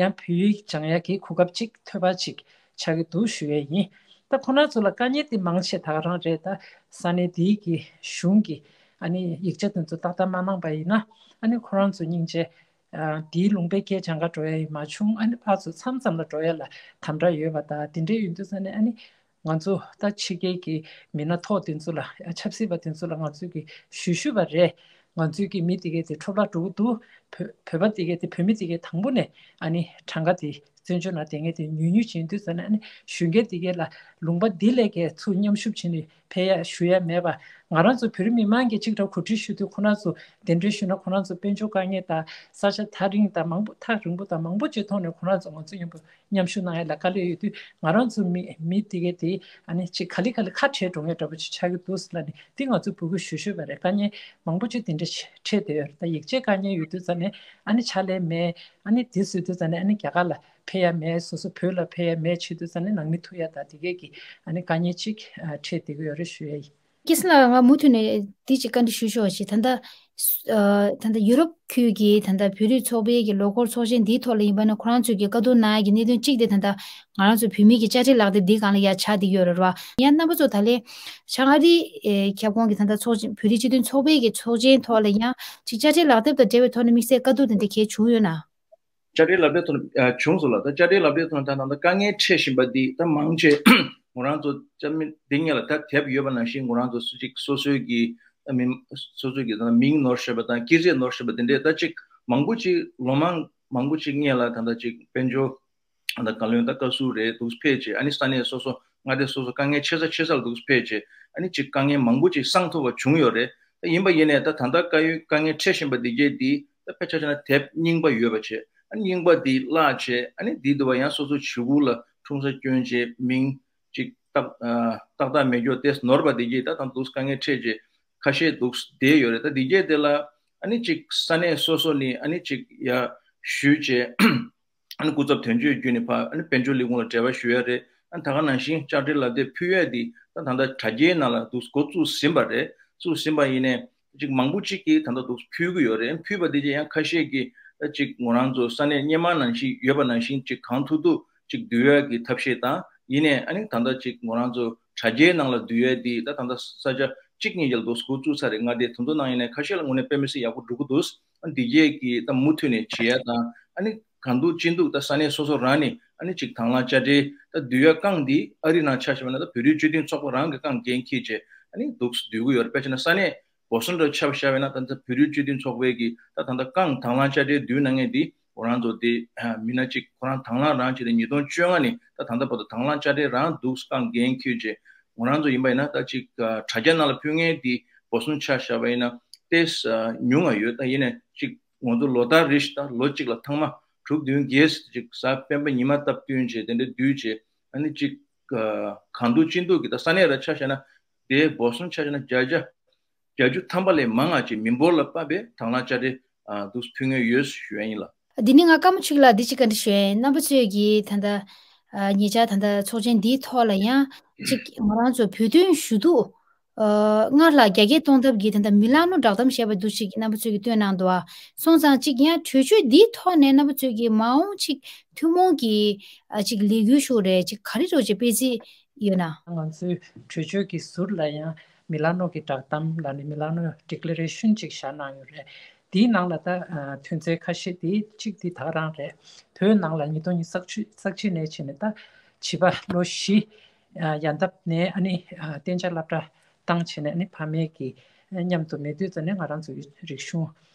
ཡང་བོད་ཡིག་སྦྱང་ཡག་གི་གོ་སྐབས་ཅིག་ཐོབ་པ་ཅིག་ཆགས་ཀྱི་འདུག་ཞུ་ཡས་ཡིན། ད་ཁོ་རང་ཚོ་ལ་དཀའ་ངལ་དེ་མང་ཆེ་ད་ག་རང་རེད། ད་ས་གནས་འདིའི་གི་གཞུང་གི་ཨ་ནི་ཡིག་ཆ་དེ་ཚོ་ཏག་ཏག་མ་གནང་པ་ཡིན་ན། ཨ་ནི་ཁོ་རང་ཚོ་སྙིང་རྗེ། ཨ། འདིའི་ལུང་པའི་སྐད་སྦྱང་ག་འགྲོ་ཡ་ཡིན་མ་བྱུང་། ཨ་ནི་ཕར་ཚུར་མཚམས་མཚམས་ལ་འགྲོ་ཡ་ལ་དམ་དྲག་ཡོད་པ་དང་། དེ་འདྲ་ཡིན་དུས་ཙ་ནས། ཨ་ནི་ང་ཚོ་ད་ཕྱི་རྒྱལ་གྱི་མི་སྣ་ཐོག་དེ་ཚོ་ལ། ཨ། ཆབ་སྲིད་པ་དེ་ཚོ་ལ་ང་ཚོས་གི་ཞུ་ཞུ་བ་རེད། ང་ཚོའི་གི་མི་དེ་གས་དེ་འཕྲོ་བརླག་འགྲོ་གི་འདུག་བོད་བོད་པ་དེ་གས་དེ། བོད་མི་དེ་གས་དང་པོ་ནས་ཨ་ནི་གྲངས་ཀ་དེ་བཙན་བྱོལ་ནང་བསྡད་མཁན་དེ་ཉུང་ཉུང་ཅིག་ཡིན་དུས་ཙ་ནས། ཨ་ནི་གཞོན་སྐྱེས་དེ་གས་ལ་ལུང་པ་འདི་ལས་ཀའི་ཚུར་མཉམ་ཞུགས་བྱས་ནས་ཕེབས་ཡ་ཞུ་ཡ་མེད་པ། ང་རང་ཚོ་བོད་རིགས་མི་མང་གིས་གཅིག་ཐོག་གོ་སྒྲིག་ཞུ་དུས། ཁོ་རང་ཚོ་གདན་འདྲེན་ཞུས་ན་ཁོ་རང་ཚོ་དཔལ་འབྱོར་དཀའ་ངལ་དང་། ས་ཆ་ཐག་རིང་དང་མང་པོ། ཐག་རིང་པོ་དང་མང་པོ་ཅིག་ཐོག་ནས་ཁོ་རང་ཚོ་ང་ཚོ་མཉམ་པོ་མཉམ་ཞུགས་གནང་ཡ་ལ་དཀའ་ལས་ཡོད་དུས། ང་རང་ཚོ་མི་མི་དེ་གས་དེ་ཨ་ནི་ཅིག་ག་ལེ་ག་ལེ་ཁ་བྲལ་འགྲོ་མཁན་འདྲ་པོ་ཅིག་ཆགས་ཀྱི་འདུག་ཟེར་ལབ་ནས། དེ་ང་ཚོ་འབོད་སྐུལ་ཞུ་ཞུས་པ་རེད། དཀའ་ངལ་མང་པོ་ཅིག་དེ་འདྲ་འཕྲད་བསྡད་ཡོད་རེད། ད་ཡིག་ཆའི་དཀའ་ངལ་ཡོད་དུས་ཙ་ནས། ཨ་ནི་ཕྱག་ལས་མེད། ཨ་ནི་དེ་བཟོས་དུས་ཙ་ནས། ཨ་ནི་རྒྱ་གར་ལ་ཕེབས་ཡ་མེད། སོ་སོ་བོད་ལ་ཕེབས་ཡ་མེད་བྱེད་དུས་ཙ་ནས། ནང་མི་ཐུག་ཡ་དང་དེ་གས་ཀྱི་ཨ་ནི་དཀའ་ངལ་ཅིག་ཨ་འཕྲད་བསྡད་ཀྱི་ཡོད་རེད་ཞུ་ཡ་ཡིན། སྐལ་བཟང་ལགས། ང་མུ་མཐུད་ནས་འདི་ཅིག་བཀའ་འདྲི་ཞུ་ཆོག་ཅིག་ད་ལྟ་ཨ་ད་ལྟ་ཡུ་རོབ་ཁུལ་གྱི་ད་ལྟ་བོད་རིགས་ཚོགས་པའི་གི་ལོ་འཁོར་ཚོགས་ཆེན་འདིའི་ཐོག་ལ་ཡིན་པ་ན། ཁོ་རང་ཚོས་ཀྱི་བཀའ་བསྡུར་གནང་ཡ་གི་གནད་དོན་གཅིག་དེ་ད་ལྟ་ང་རང་ཚོ་བོད་མི་གི་དཔྱ་ཁྲལ་ལག་དེབ་འདིའི་སྒང་ལ་ཡར་ཆགས་བསྡད་ཡོད་རེད་བ། ཡང་རྣམ་པ་ཚོ་ད་ལན་བྱང་ཨ་རིའི་ཨེ་ཁྱབ་ཁོངས་ཀྱི་ད་ལྟ་ཚོགས་ཆེན། བོད་རིགས་སྤྱི་མཐུན་ཚོགས་པའི་གི་ཚོགས་ཆེན་ཐོག་ལ་ཡང་ཅིག་དཔྱ་ཁྲལ་ལག་དེབ་དང་འབྲེལ་བའི་ཐོག་ནས་དམིགས་བསལ་བཀའ་བསྡུར་དེ་འདྲ་གལ་བྱུང་ཡོད་ན། དཔྱ་ཁྲལ་ལག་དེབ་ཐོག་ནས་ཨ་བྱུང་སོང་ལགས། ད་དཔྱ་ཁྲལ་ལག་དེབ་ཐོག་ནས་ད་ད་ལྟ་དཀའ་ངལ་འཕྲད་བཞིན་པ་འདི་ད་མང་ཆེ་ང་རང་ཚོ་རྩ་མེད་འདི་སྔོན་ལ་ད་དེབ་ཡོད་པ་ནང་བཞིན། ང་རང་ཚོ་སུ་གཅིག་སོ་སོའི་གི་ད་མི་སོ་སོའི་གི་ད་མིང་ནོར་བཞག་པ་དང་། སྐྱེས་ཚེས་ནོར་བཞག་པ་དེ་འདྲས། ད་ཅིག་མང་པོ་ཅིག་ལོ་མང་མང་པོ་ཅིག་སྔོན་ལ་ད་ལྟ་ཅིག་དཔལ་འབྱོར་ད་བཀའ་བློན་ད་བཀའ་ཟུར་རེད་འདུག་ཕེབས་བྱས། ཨ་ནི་ས་གནས་སོ་སོ་མངའ་སྡེ་སོ་སོ་དཀའ་ངལ་ཆེ་ས་ཆེ་ས་ལ་འདུག་ཕེབས་བྱས། ཨ་ནི་ཅིག་དཀའ་ངལ་མང་པོ་ཅིག་སངས་ཐུབ་པ་བྱུང་ཡོད་རེད། ད་ཡིན་པ་ཡིན་ནའི་ད་ད་ལྟ་དཀའ་ཡོད་དཀའ་ངལ་འཕྲད་བཞིན་པ་འདི་གས་འདི་ད་དཔེ་ཆ་བཞག་ན་དེབ་རྙིང་པ་ཡོད་པ་བྱས། ཨ་ནི་རྙིང་པ་འདི་བརླག་བྱས། ཨ་ནི་འདི་འདུག་པ་ཡང་སོ་སོ་བྱུས་གུར་ལ་འཁྲུངས་ས་སྐྱོན་བྱས། མིང་ཅིག་ཏག་ཨ་ཏག་ཏག་མེད་རྒྱུ་དེ་ནོར་བ་འདི་གས་ད་ད་འདུག་དཀའ་ངལ་འཕྲད་བྱས། ཁ་ཤས་འདུག་བསྡད་ཡོད་རེད། ད་འདི་གས་དེ་ལ་ཨ་ནི་ཅིག་ས་གནས་སོ་སོ་ནས་ཨ་ནི་ཅིག་ཡར་ཞུས་བྱས། ཨ་ནི་སྐུ་ཚབ་དོན་གཅོད་བརྒྱུད་ནས་ཕར་ཨ་ནི་དཔལ་འབྱོར་ལས་ཁུངས་ལ་འབྲེལ་བ་ཞུ་ཡ་རེད། ཨ་ནི་ད་ག་ནང་བཞིན་དཔྱ་ཁྲལ་ལག་དེབ་ཕུལ་ཡ་དེ་ད་ད་ལྟ་དྲ་རྒྱའི་ནང་ལ་འདུག་འགོ་བཙུགས་ཟིན་པ་རེད། བཙུགས་ཟིན་པ་ཡིན་ནའི་ཅིག་མང་པོ་ཅིག་གིས་ད་ལྟ་འདུག་ཕུལ་གྱི་ཡོད་རེད། ཕུལ་བ་དེ་ཅིག་ཡང་ཁ་ཤས་ཀྱིས་ད་ཅིག་ང་རང་ཚོ་ས་གནས་སྔོན་མ་ནང་བཞིན་ཡོད་པ་ནང་བཞིན་ཅིག་གང་ཐུབ་ཐུབ་ཅིག་བསྡུ་ཡ་གི་ཐབས་ཤེས་དང་། ཡིན་ནའི་ཨ་ནི་ད་ལྟ་ཅིག་ང་རང་ཚོ་དྲ་རྒྱའི་ནང་ལ་བསྡུ་ཡ་དེ་ད་ད་ལྟ་ས་ཆ་གཅིག་གཉིས་ཀྱི་ལ་འདུག་འགོ་བཙུགས་ཚར་རེད། མངའ་སྡེ་དེ་ཚོ་ནང་ཡིན་ནའི་ཁ་ཤས་ལ་དངོས་གནས་དཔེ་མི་སྲིད་ཡག་པོ་འགྲོ་གི་འདུག་ཨ་འདི་རྗེས་ཀྱི་ད་མུ་མཐུད་ནས་བྱེད་ཡ་དང་། ཨ་ནི་གང་ཐུབ་ཅི་ཐུབ་ད་ས་གནས་སོ་སོ་རང་ནས་ཨ་ནི་ཅིག་དང་བླངས་དཔྱ་ཁྲལ་ད་བསྡུ་ཡ་རྐང་འདི་ཨ་རི་ནང་ཆ་བཞག་པ་ན་ད་བོད་རིགས་སྤྱི་མཐུན་ཚོགས་པ་རང་གི་རྐང་འགན་འཁྱེར་བྱས་ཨ་ནི་འདུག་བསྡུ་གི་ཡོད་རེད། དཔེ་བྱས་ན་ས་གནས་བོ་སོན་འདྲ་ཆ་བཞག་པ་ན་ད་ལྟ་བོད་རིགས་སྤྱི་མཐུན་ཚོགས་པའི་གི་ད་ད་ལྟ་རྐང་དང་བླངས་དཔྱ་ཁྲལ་བསྡུ་གནང་མཁན་འདི་ཁོ་རང་ཚོ་དེ་མི་སྣ་གཅིག་ཁོ་རང་དང་བླངས་རང་བྱས་ཏེ་ཉིས་སྟོང་བཅོ་ལྔ་ནས་ད་ད་ལྟ་བར་དུ་དང་བླངས་དཔྱ་ཁྲལ་རང་འདུག་རྐང་འགན་འཁྱེར་བྱས། ང་རང་ཚོ་ཡིན་པ་ཡིན་ན་ད་ཅིག་ཨ་དྲ་རྒྱ་ནང་ལ་ཕུལ་མཁན་དེ་བོ་སོན་ཆ་བཞག་པ་ཡིན་ན་ཏོག་ཙམ་ཉུང་ང་ཡོད། ད་ཡིན་ནའི་ཅིག་ང་ཚོ་ལོ་ལྟར་རེ་བཞིན་ད་ལོ་གཅིག་ལ་ཐེངས་མ་དྲུག་བདུན་བརྒྱད་ཅིག་གཟའ་སྤེན་པ་ཉི་མ་སྟབས་བསྟུན་བྱས་དེ་འདྲ་བསྡུས་བྱས། ཨ་ནི་ཅིག་ཨ་གང་ཐུབ་ཅི་ཐུབ་ཀྱིས་ད་ས་གནས་ར་ཆ་བཞག་ན་དེ་བོ་སོན་ཆ་བཞག་ན་བརྒྱ་ཆ་བརྒྱད་ཅུ་ཐམ་པ་ལས་མང་ང་ཅིག་མི་འབོར་ལ་དཔག་པའི་དང་བླངས་དཔྱ་ཁྲལ་ཨ་འདུག་ཕུལ་མཁན་ཡོད་ཞུ་ཡ་ཡིན་ལགས། འདི་ནི་ང་ཀརྨ་ཆོས་སྐྱིད་ལགས་འདི་གཅིག་བཀའ་འདྲི་ཞུ་ཡ་ཡིན། རྣམ་པ་ཚོས་ཀྱིས་ད་ལྟ་ཨ་ཉེ་ཆར་ད་ལྟ་ཚོགས་ཆེན་འདིའི་ཐོག་ལ་ཡང་གཅིག་ང་རང་ཚོ་བོད་དོན་ཞུ་གཏུག་ཨ་སྔར་ལ་རྒྱ་སྐྱེད་གཏོང་ཐབས་ཀྱི་ད་ལྟ་མི་ལ་ནོ་བསྒྲགས་གཏམ་ཞེས་པ་འདུག་ཅིག་རྣམ་པ་ཚོས་ཀྱིས་བཏོན་གནང་འདུག་ཨ། སོང་ཙང་གཅིག་ཡང་གྲོས་ཆོད་འདིའི་ཐོག་ནས་རྣམ་པ་ཚོས་ཀྱིས་མ་འོངས་གཅིག་ཐུན་མོང་གི་ཨ་གཅིག་ལས་འགུལ་ཞུ་རེད་ཅིག་ག་རེ་རོགས་ཅིག་སྤེལ་རྩིས་ཡོད་ན། ང་ཚོའི་གྲོས་ཆོད་ཀྱི་ཟུར་ལ་ཡང་མི་ལ་ནོ་གི་བསྒྲགས་གཏམ་ལ་ནི་མི་ལ་ནོ་ཌི་ཀི་ལེ་རེ་ཤན་ཅིག་བཞག་གནང་ཡོད་རེད། དེའི་ནང་ལ་ད་ཨ་དོན་ཚན་ཁ་ཤས་དེ་གཅིག་དེ་ད་ག་རང་རེད། བོད་ནང་ལ་ཉིས་སྟོང་ཉི་ཤུ་རྩ་གཅིག་ནས་བྱས་ནས་ད་བྱིས་པ་ལོ་བཞི་ཨ་ཡན་འདབ་ནས་ཨ་ནི་ཨ་གཏན་འཇགས་སློབ་གྲྭ་བཏང་བྱས་ནས་ཨ་ནི་ཕ་མའི་གི་མཉམ་དུ་མེད་དུས་ཙམ་ནས་ང་རང་ཚོའི་རིག་གཞུང་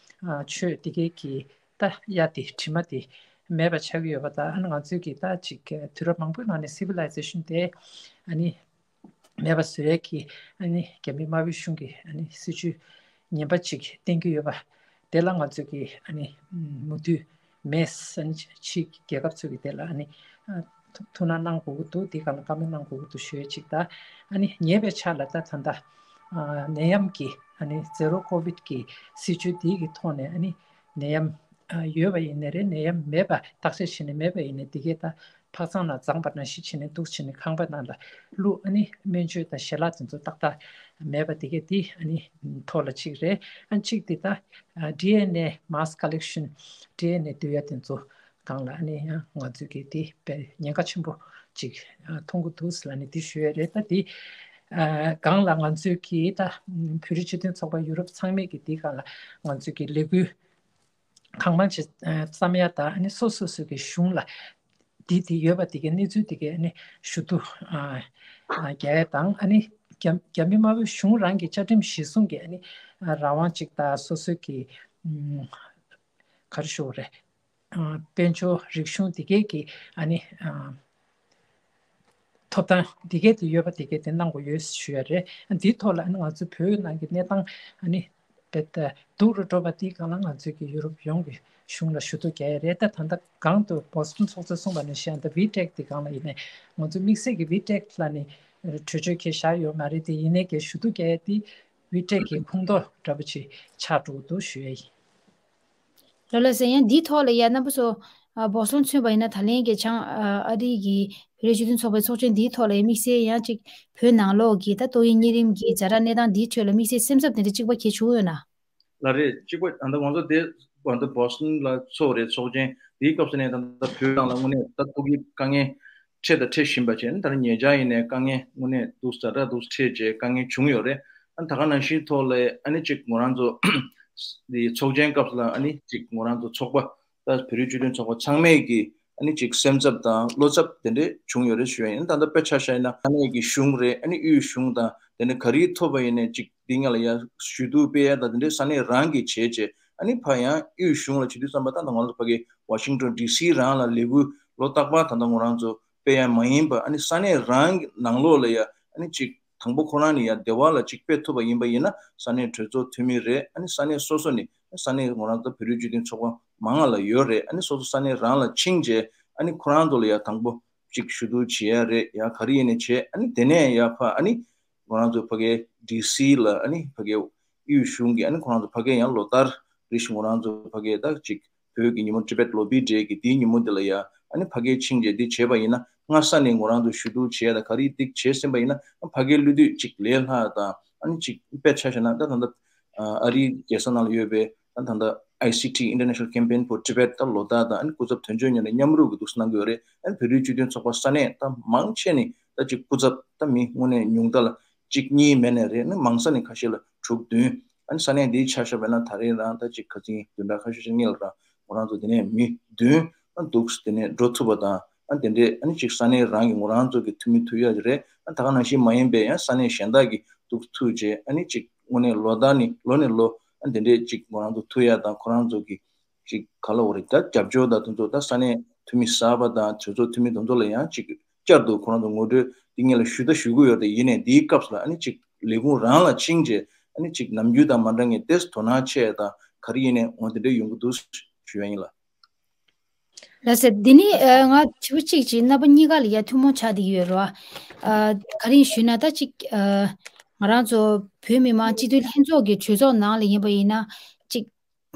ཨ་ཆོས་དེ་གའི་གི་ད་ཡ་དེ་དྲི་མ་དེ་མེད་པ་ཆགས་ཀྱི་ཡོད་པ་དང་། ཨ་ནི་ང་ཚོས་ཀྱི་ད་ཅིག་དུས་རབས་མང་པོའི་ནང་ནས་སི་ཝི་ལའི་ཟེ་ཤན་དེ་ཨ་ནི་མེད་པ་བཟོ་ཡས་ཀྱི་ཨ་ནི་རྒྱ་མི་དམར་པོའི་གཞུང་གི་ཨ་ནི་སྲིད་ཇུས་ངན་པ་ཅིག་བསྟན་གྱི་ཡོད་པ་དེ་ལ་ང་ཚོས་ཀྱི་ཨ་ནི་མོས་མཐུན་མེད། ཨ་ནི་ཕྱིའི་རྒྱལ་ཁབ་ཚོས་ཀྱི་དེ་ལ་ཨ་ནི་ཐུགས་སྣང་གནང་དགོས་ཀྱི་འདུག་དེའི་སྒང་ལ་བཀའ་མོལ་གནང་དགོས་ཀྱི་འདུག་ཞུ་ཡས་ཅིག་དང་། ཨ་ནི་ཉེ་བའི་ཆར་ལ་ད་ད་ལྟ་ཨ་ནད་ཡམས་ཀྱི་ཨ་ནི་ཛེ་རོ་ཀོ་ཝིད་ཀྱི་སྲིད་ཇུས་དེའི་གི་ཐོག་ནས་ཨ་ནི་ནད་ཡམས་ཨ་ཡོད་པ་ཡིན་ནའི་རེད། ནད་ཡམས་མེད་པ་བརྟག་དཔྱད་བྱས་ནས་མེད་པ་ཡིན་ནའི་དེ་གས་ད་ཕག་ཚང་ནང་བརྫངས་པ་ནང་བཞིན་བྱས་ནས་འདུག་བྱས་ནས་ཁང་པ་ནང་ལ་བླུགས། ཨ་ནི་སྨན་བཅོས་དང་ཞལ་ལག་དེ་ཚོ་ཏག་ཏག་མེད་པ་དེ་གས་དེ་ཨ་ནི་ཐོག་ལ་གཅིག་རེད། ཨ་གཅིག་དེ་ད་ཌི་ཨེན་ཨེ་མཱས་ཀ་ལེག་ཤན་ཌི་ཨེན་ཨེ་བསྡུ་ཡ་དེ་ཚོ་སྒང་ལ་ཨ་ནི་ཡང་ང་ཚོས་ཀྱི་དེ་དཔེ་ཉེན་ཁ་ཆེན་པོ་ཅིག་མཐོང་གི་འདུག་ལབ་ནས་དེ་ཞུ་ཡ་རེད། ད་དེ་སྒང་ལ་ང་ཚོས་ཀྱི་ད་བོད་རིགས་སྤྱི་མཐུན་ཚོགས་པ་ཡུ་རོབ་ཚང་མས་ཀྱི་དེ་སྒང་ལ་ང་ཚོས་ཀྱི་ལས་འགུལ་གང་མང་ཅིག་བརྩམ་ཡ་དང་། ཨ་ནི་སོ་སོ་སོ་གི་གཞུང་ལ་དེ་དེ་ཡོད་པ་དེ་གའི་གནས་ཚུལ་དེ་གའི་ཨ་ནི་ཞུ་གཏུག་རྒྱག་ཡ་དང་། ཨ་ནི་རྒྱ་རྒྱ་མི་དམར་པོའི་གཞུང་རང་གི་བཅའ་ཁྲིམས་གཞིར་བཟུང་གི་ཨ་ནི་རང་དབང་ཅིག་དང་། སོ་སོ་གི་ག་རེ་ཞུ་དགོས་རེད། དཔལ་འབྱོར་རིག་གཞུང་འདི་གས་ཀྱི་ཨ་ནི་ཐོབ་ཐང་འདི་གས་དེ་ཡོད་པ་འདི་གས་དེ་གནང་དགོས་ཡོད་ཞུ་ཡ་རེད། འདིའི་ཐོག་ལ་ཨ་ནི་ང་ཚོ་བོད་ནང་གི་གནས་སྟངས་ཨ་ནི་རྦད་དེ་སྡུག་རུ་འགྲོ་བ་འདིའི་སྒང་ལ་ང་ཚོས་ཀྱི་ཡུ་རོབ་ཡོངས་ཀྱི་གཞུང་ལ་ཞུ་གཏུག་རྒྱག་ཡ་རེད། ད་ད་ལྟ་གོང་དུ་བོ་སི་ཊོན་ཚོགས་གཙོས་གསུངས་པ་ནང་བཞིན་ད་ཝི་ཊེག་དེ་སྒང་ལ་ཡིན་ནའི་ང་ཚོ་དམིགས་བསལ་གྱི་ཝི་ཊེག་ལ་ནི་གྲོས་ཆོད་འཁྱེར་བཞག་ཡོད་མ་རེད་དེ། ཡིན་ནའི་ཀྱི་ཞུ་གཏུག་རྒྱག་ཡ་དེ་ཝི་ཊེག་གི་ཁོངས་གཏོགས་འདྲ་པོ་ཅིག་ཆགས་འགྲོ་གི་འདུག་ཞུ་ཡ་ཡིན། ལོ་ལ་ཟེར་ཡང་འདིའི་ཐོག་ལ་ཡ་རྣམ་པ་ཚོ་ཨ་བོ་སི་ཊོན་མཚོན་པ་ཡིན་ན་ད་ལན་གྱི་བྱང་ཨ་རི་གི་བོད་རིགས་སྤྱི་མཐུན་ཚོགས་པའི་ཚོགས་ཆེན་འདིའི་ཐོག་ལ་ཡ་དམིགས་བསལ་ཡང་ཅིག་བོད་ནང་ལོགས་ཀྱི་ད་ཏོག་དབྱིབས་གཉན་རིམས་ཀྱི་ཛ་དྲག་གནས་སྟངས་འདིའི་ཁྲོད་ལ་དམིགས་བསལ་སེམས་འཚབ་དེ་འདྲ་གཅིག་པ་གལ་བྱུང་ཡོད་ན། ལགས་རེད། གཅིག་པ་ད་ལྟ་ང་ཚོ་དེ་ད་ལྟ་བོ་སི་ཊོན་ལ་ཚོགས་རེད། ཚོགས་ཆེན་དེའི་སྐབས་སུ་ནས་ད་ལྟ་བོད་ནང་ལ་དངོས་གནས་ད་ཏོག་དབྱིབས་དཀའ་ངལ་འཕྲད་དང་འཕྲད་བཞིན་པ་བྱས་ནས་ད་ལྟ་ཉེ་ཆར་ཡིན་ནའི་དཀའ་ངལ་དངོས་གནས་འདུག་ཛ་དྲག་འདུག་འཕྲད་བྱས་དཀའ་ངལ་བྱུང་ཡོད་རེད། ཨ་ནི་ད་ག་ནང་བཞིན་ཐོག་ལ་ཨ་ནི་གཅིག་ང་རང་ཚོ་དེ་ཚོགས་ཆེན་སྐབས་ལ་ཨ་ནི་གཅིག་ང་རང་ཚོ་ཚོགས་པ་ད་བོད་རིགས་སྤྱི་མཐུན་ཚོགས་པ་ཚང་མས་ཀྱི་ཨ་ནི་གཅིག་སེམས་འཚབ་དང་བློ་འཚབ་དེ་འདྲས་བྱུང་ཡོད་རེད་ཞུ་ཡ་ཡིན། ད་ལྟ་དཔེ་ཆ་བཞག་ཡིན་ན་ས་གནས་ཀྱི་གཞུང་རེད། ཨ་ནི་དབུས་གཞུང་དང་དེ་འདྲས་ག་རེ་ཐོབ་པ་ཡིན་ནའི་གཅིག་འདི་སྔ་ལ་ཡ་ཞུ་གཏུག་སྤེལ་ཡ་དང་དེ་འདྲས་ས་གནས་རང་གིས་བྱས་བྱས། ཨ་ནི་ཕ་ཡང་དབུས་གཞུང་ལ་བྱེད་དུས་ཙམ་པ་ད་ང་ཚོ་ཕ་གི་ཝ་ཤིང་ཊོན་ཌི་སི་རང་ལ་ལས་འགུལ་ལོ་རྟག་པར་ད་ལྟ་ང་རང་ཚོ་སྤེལ་ཡ་མ་ཡིན་པ། ཨ་ནི་ས་གནས་རང་གི་ནང་ལོགས་ལ་ཡ་ཨ་ནི་གཅིག་དང་པོ་ཁོ་རང་ནས་ཡ་སྡེ་བ་ལ་གཅིག་སྤེལ་ཐུབ་པ་ཡིན་པ་ཡིན་ན་ས་གནས་གྲོས་ཚོགས་འཐུས་མི་རེད། ཨ་ནི་ས་གནས་སོ་སོ་ནས་ས་གནས་ང་རང་ཚོ་བོད་རིགས་སྤྱི་མཐུན་ཚོགས་པ་མང་ང་ལ་ཡོད་རེད། ཨ་ནི་སོ་སོ་ས་གནས་རང་ལ་ཕྱིན་རྗེས་ཨ་ནི་ཁོ་རང་ཚོ་ལ་ཡ་དང་པོ་གཅིག་ཞུ་གཏུག་བྱེད་ཡ་རེད། ཡ་ག་རེ་ཡིན་ནའི་བྱེད། ཨ་ནི་དེ་ནས་ཡ་ཕ་ཨ་ནི་ང་རང་ཚོ་ཕ་གའི་ཌི་སི་ལ་ཨ་ནི་ཕ་གའི་དབུས་གཞུང་གིས་ཨ་ནི་ཁོ་རང་ཚོ་ཕ་གའི་ཡང་ལོ་ལྟར་རེ་བཞིན་ང་རང་ཚོ་ཕ་གའི་ད་ཅིག་ བོད་ཀྱི་ཉིན་མོ་ཊི་བེཊ་ལོ་པི་ཌེ་གི་དེའི་ཉིན་མོ་དེ་ལ་ཡ་ཨ་ནི་ཕ་གིར་ཕྱིན་རྗེས་འདི་བྱས་པ་ཡིན་ན། སྔ་ས་ནས་ང་རང་ཚོ་ཞུ་གཏུག་བྱས་དང་ག་རེ་འདི་བྱས་ཟིན་པ་ཡིན་ན། ཕ་གིར་ལུས་དུས་ཅིག་ལས་སླ་དང་ཨ་ནི་ཅིག་དཔེ་ཆ་བཞག་ན། ད་ད་ལྟ་ཨ་རིའི་རྒྱལ་ས་ནང་ལ་ཡོད་པའི་ད་ད་ལྟ་ཨའི་སི་ཊི། International Campaign for Tibet ད་ལོ་ལྟར་དང་ཨ་ནི་སྐུ་ཚབ་དོན་གཅོད་གཉིས་ལ་མཉམ་རུབ་ཀྱི་འདུག་གནང་གི་ཡོད་རེད། ཨ་ནི་བོད་རིགས་སྤྱི་མཐུན་ཚོགས་པ་ས་གནས་ད་མང་ཆེ་ནས་ད་ཅིག་སྐུ་ཚབ་ད་མི་དངོས་གནས་ཉུང་མཐའ་ལ་གཅིག་གཉིས་མེད་ནས་རེད། ཨ་ནི་མང་ས་ནས་ཁ་ཤས་ལ་དྲུག་བདུན། ཨ་ནི་ས་གནས་འདིའི་ཆ་བཞག་པ་ཡིན་ན་ད་རེས་རང་ད་ཅིག་ཁ་སང་བདུན་ཕྲག་ཁ་ཤས་ཤིག་སྔོན་ལ་རང་ང་རང་ཚོ་དེ་ནས་མི་བདུན་ཨ་འདུག་དེ་ནས་འགྲོ་ཐུབ་པ་དང་། ཨ་དེ་འདྲས་ཨ་ནི་ཅིག་ས་གནས་རང་གི་ང་རང་ཚོ་གི་འཐུས་མི་ཐུག་ཡ་ཅིག་རེད། ཨ་ད་ག་ནང་བཞིན་མ་ཡིན་པའི་ཡང་ས་གནས་གཞན་དག་གི་འདུག་ཐུག་རྗེས་ཨ་ནི་ཅིག་དངོས་གནས་ལོ་ལྟར་ནས་ལོ་ནས་ལོ་ཨ་དེ་འདྲས་ཅིག་ང་རང་ཚོ་ཐུག་ཡ་དང་། ཁོ་རང་ཚོ་གི་ཅིག་ག་ལ་འོ་རེད། ད་རྒྱབ་སྐྱོར་དང་དེ་ཚོ་ད་ས་གནས་འཐུས་མི་གསར་པ་དང་གྲོས་ཚོགས་འཐུས་མི་དེ་ཚོ་ལ་ཡང་ཅིག་བསྐྱར་དུ་ཁོ་རང་ཚོ་ངོ་སྤྲོད་འདི་ངེད་ལ་ཞུ་ད་ཞུ་གི་ཡོད་རེད། ཡིན་ནའི་འདིའི་སྐབས་ལ་ཨ་ནི་ཅིག་ལས་ཁུངས་རང་ལ་ཕྱིན་རྗེས་ཨ་ནི་ཅིག་ནམ་རྒྱུན་དང་མ་འདྲ་ངེས་ཏེས་དོ་སྣང་ཆེ་དང་ག་རེ་ཡིན་ནའི་འོ་དེ་འདྲ་ཡོང་གི་འདུག་ཞུ་ཡ་ཡིན་ལ། ལགས་སེ། འདི་ནི་ཨ་ང་ཕྱི་པོ་གཅིག་ཅིག་རྣམ་པ་གཉིས་ཀ་ལ་ཡ་ཐུན་མོང་ཆགས་བསྡད་ཀྱི་ཡོད་རེད་བ། ཨ་ག་རེ་ཡིན་ཞུས་ན་ད་ཅིག་ཨ་ང་རང་ཚོ་བོད་མི་མང་སྤྱི་འཐུས་ལྷན་ཚོགས་ཀྱི་གྲོས་ཚོགས་ནང་ལ་ཡིན་པ་ཡིན་ན་ཅིག་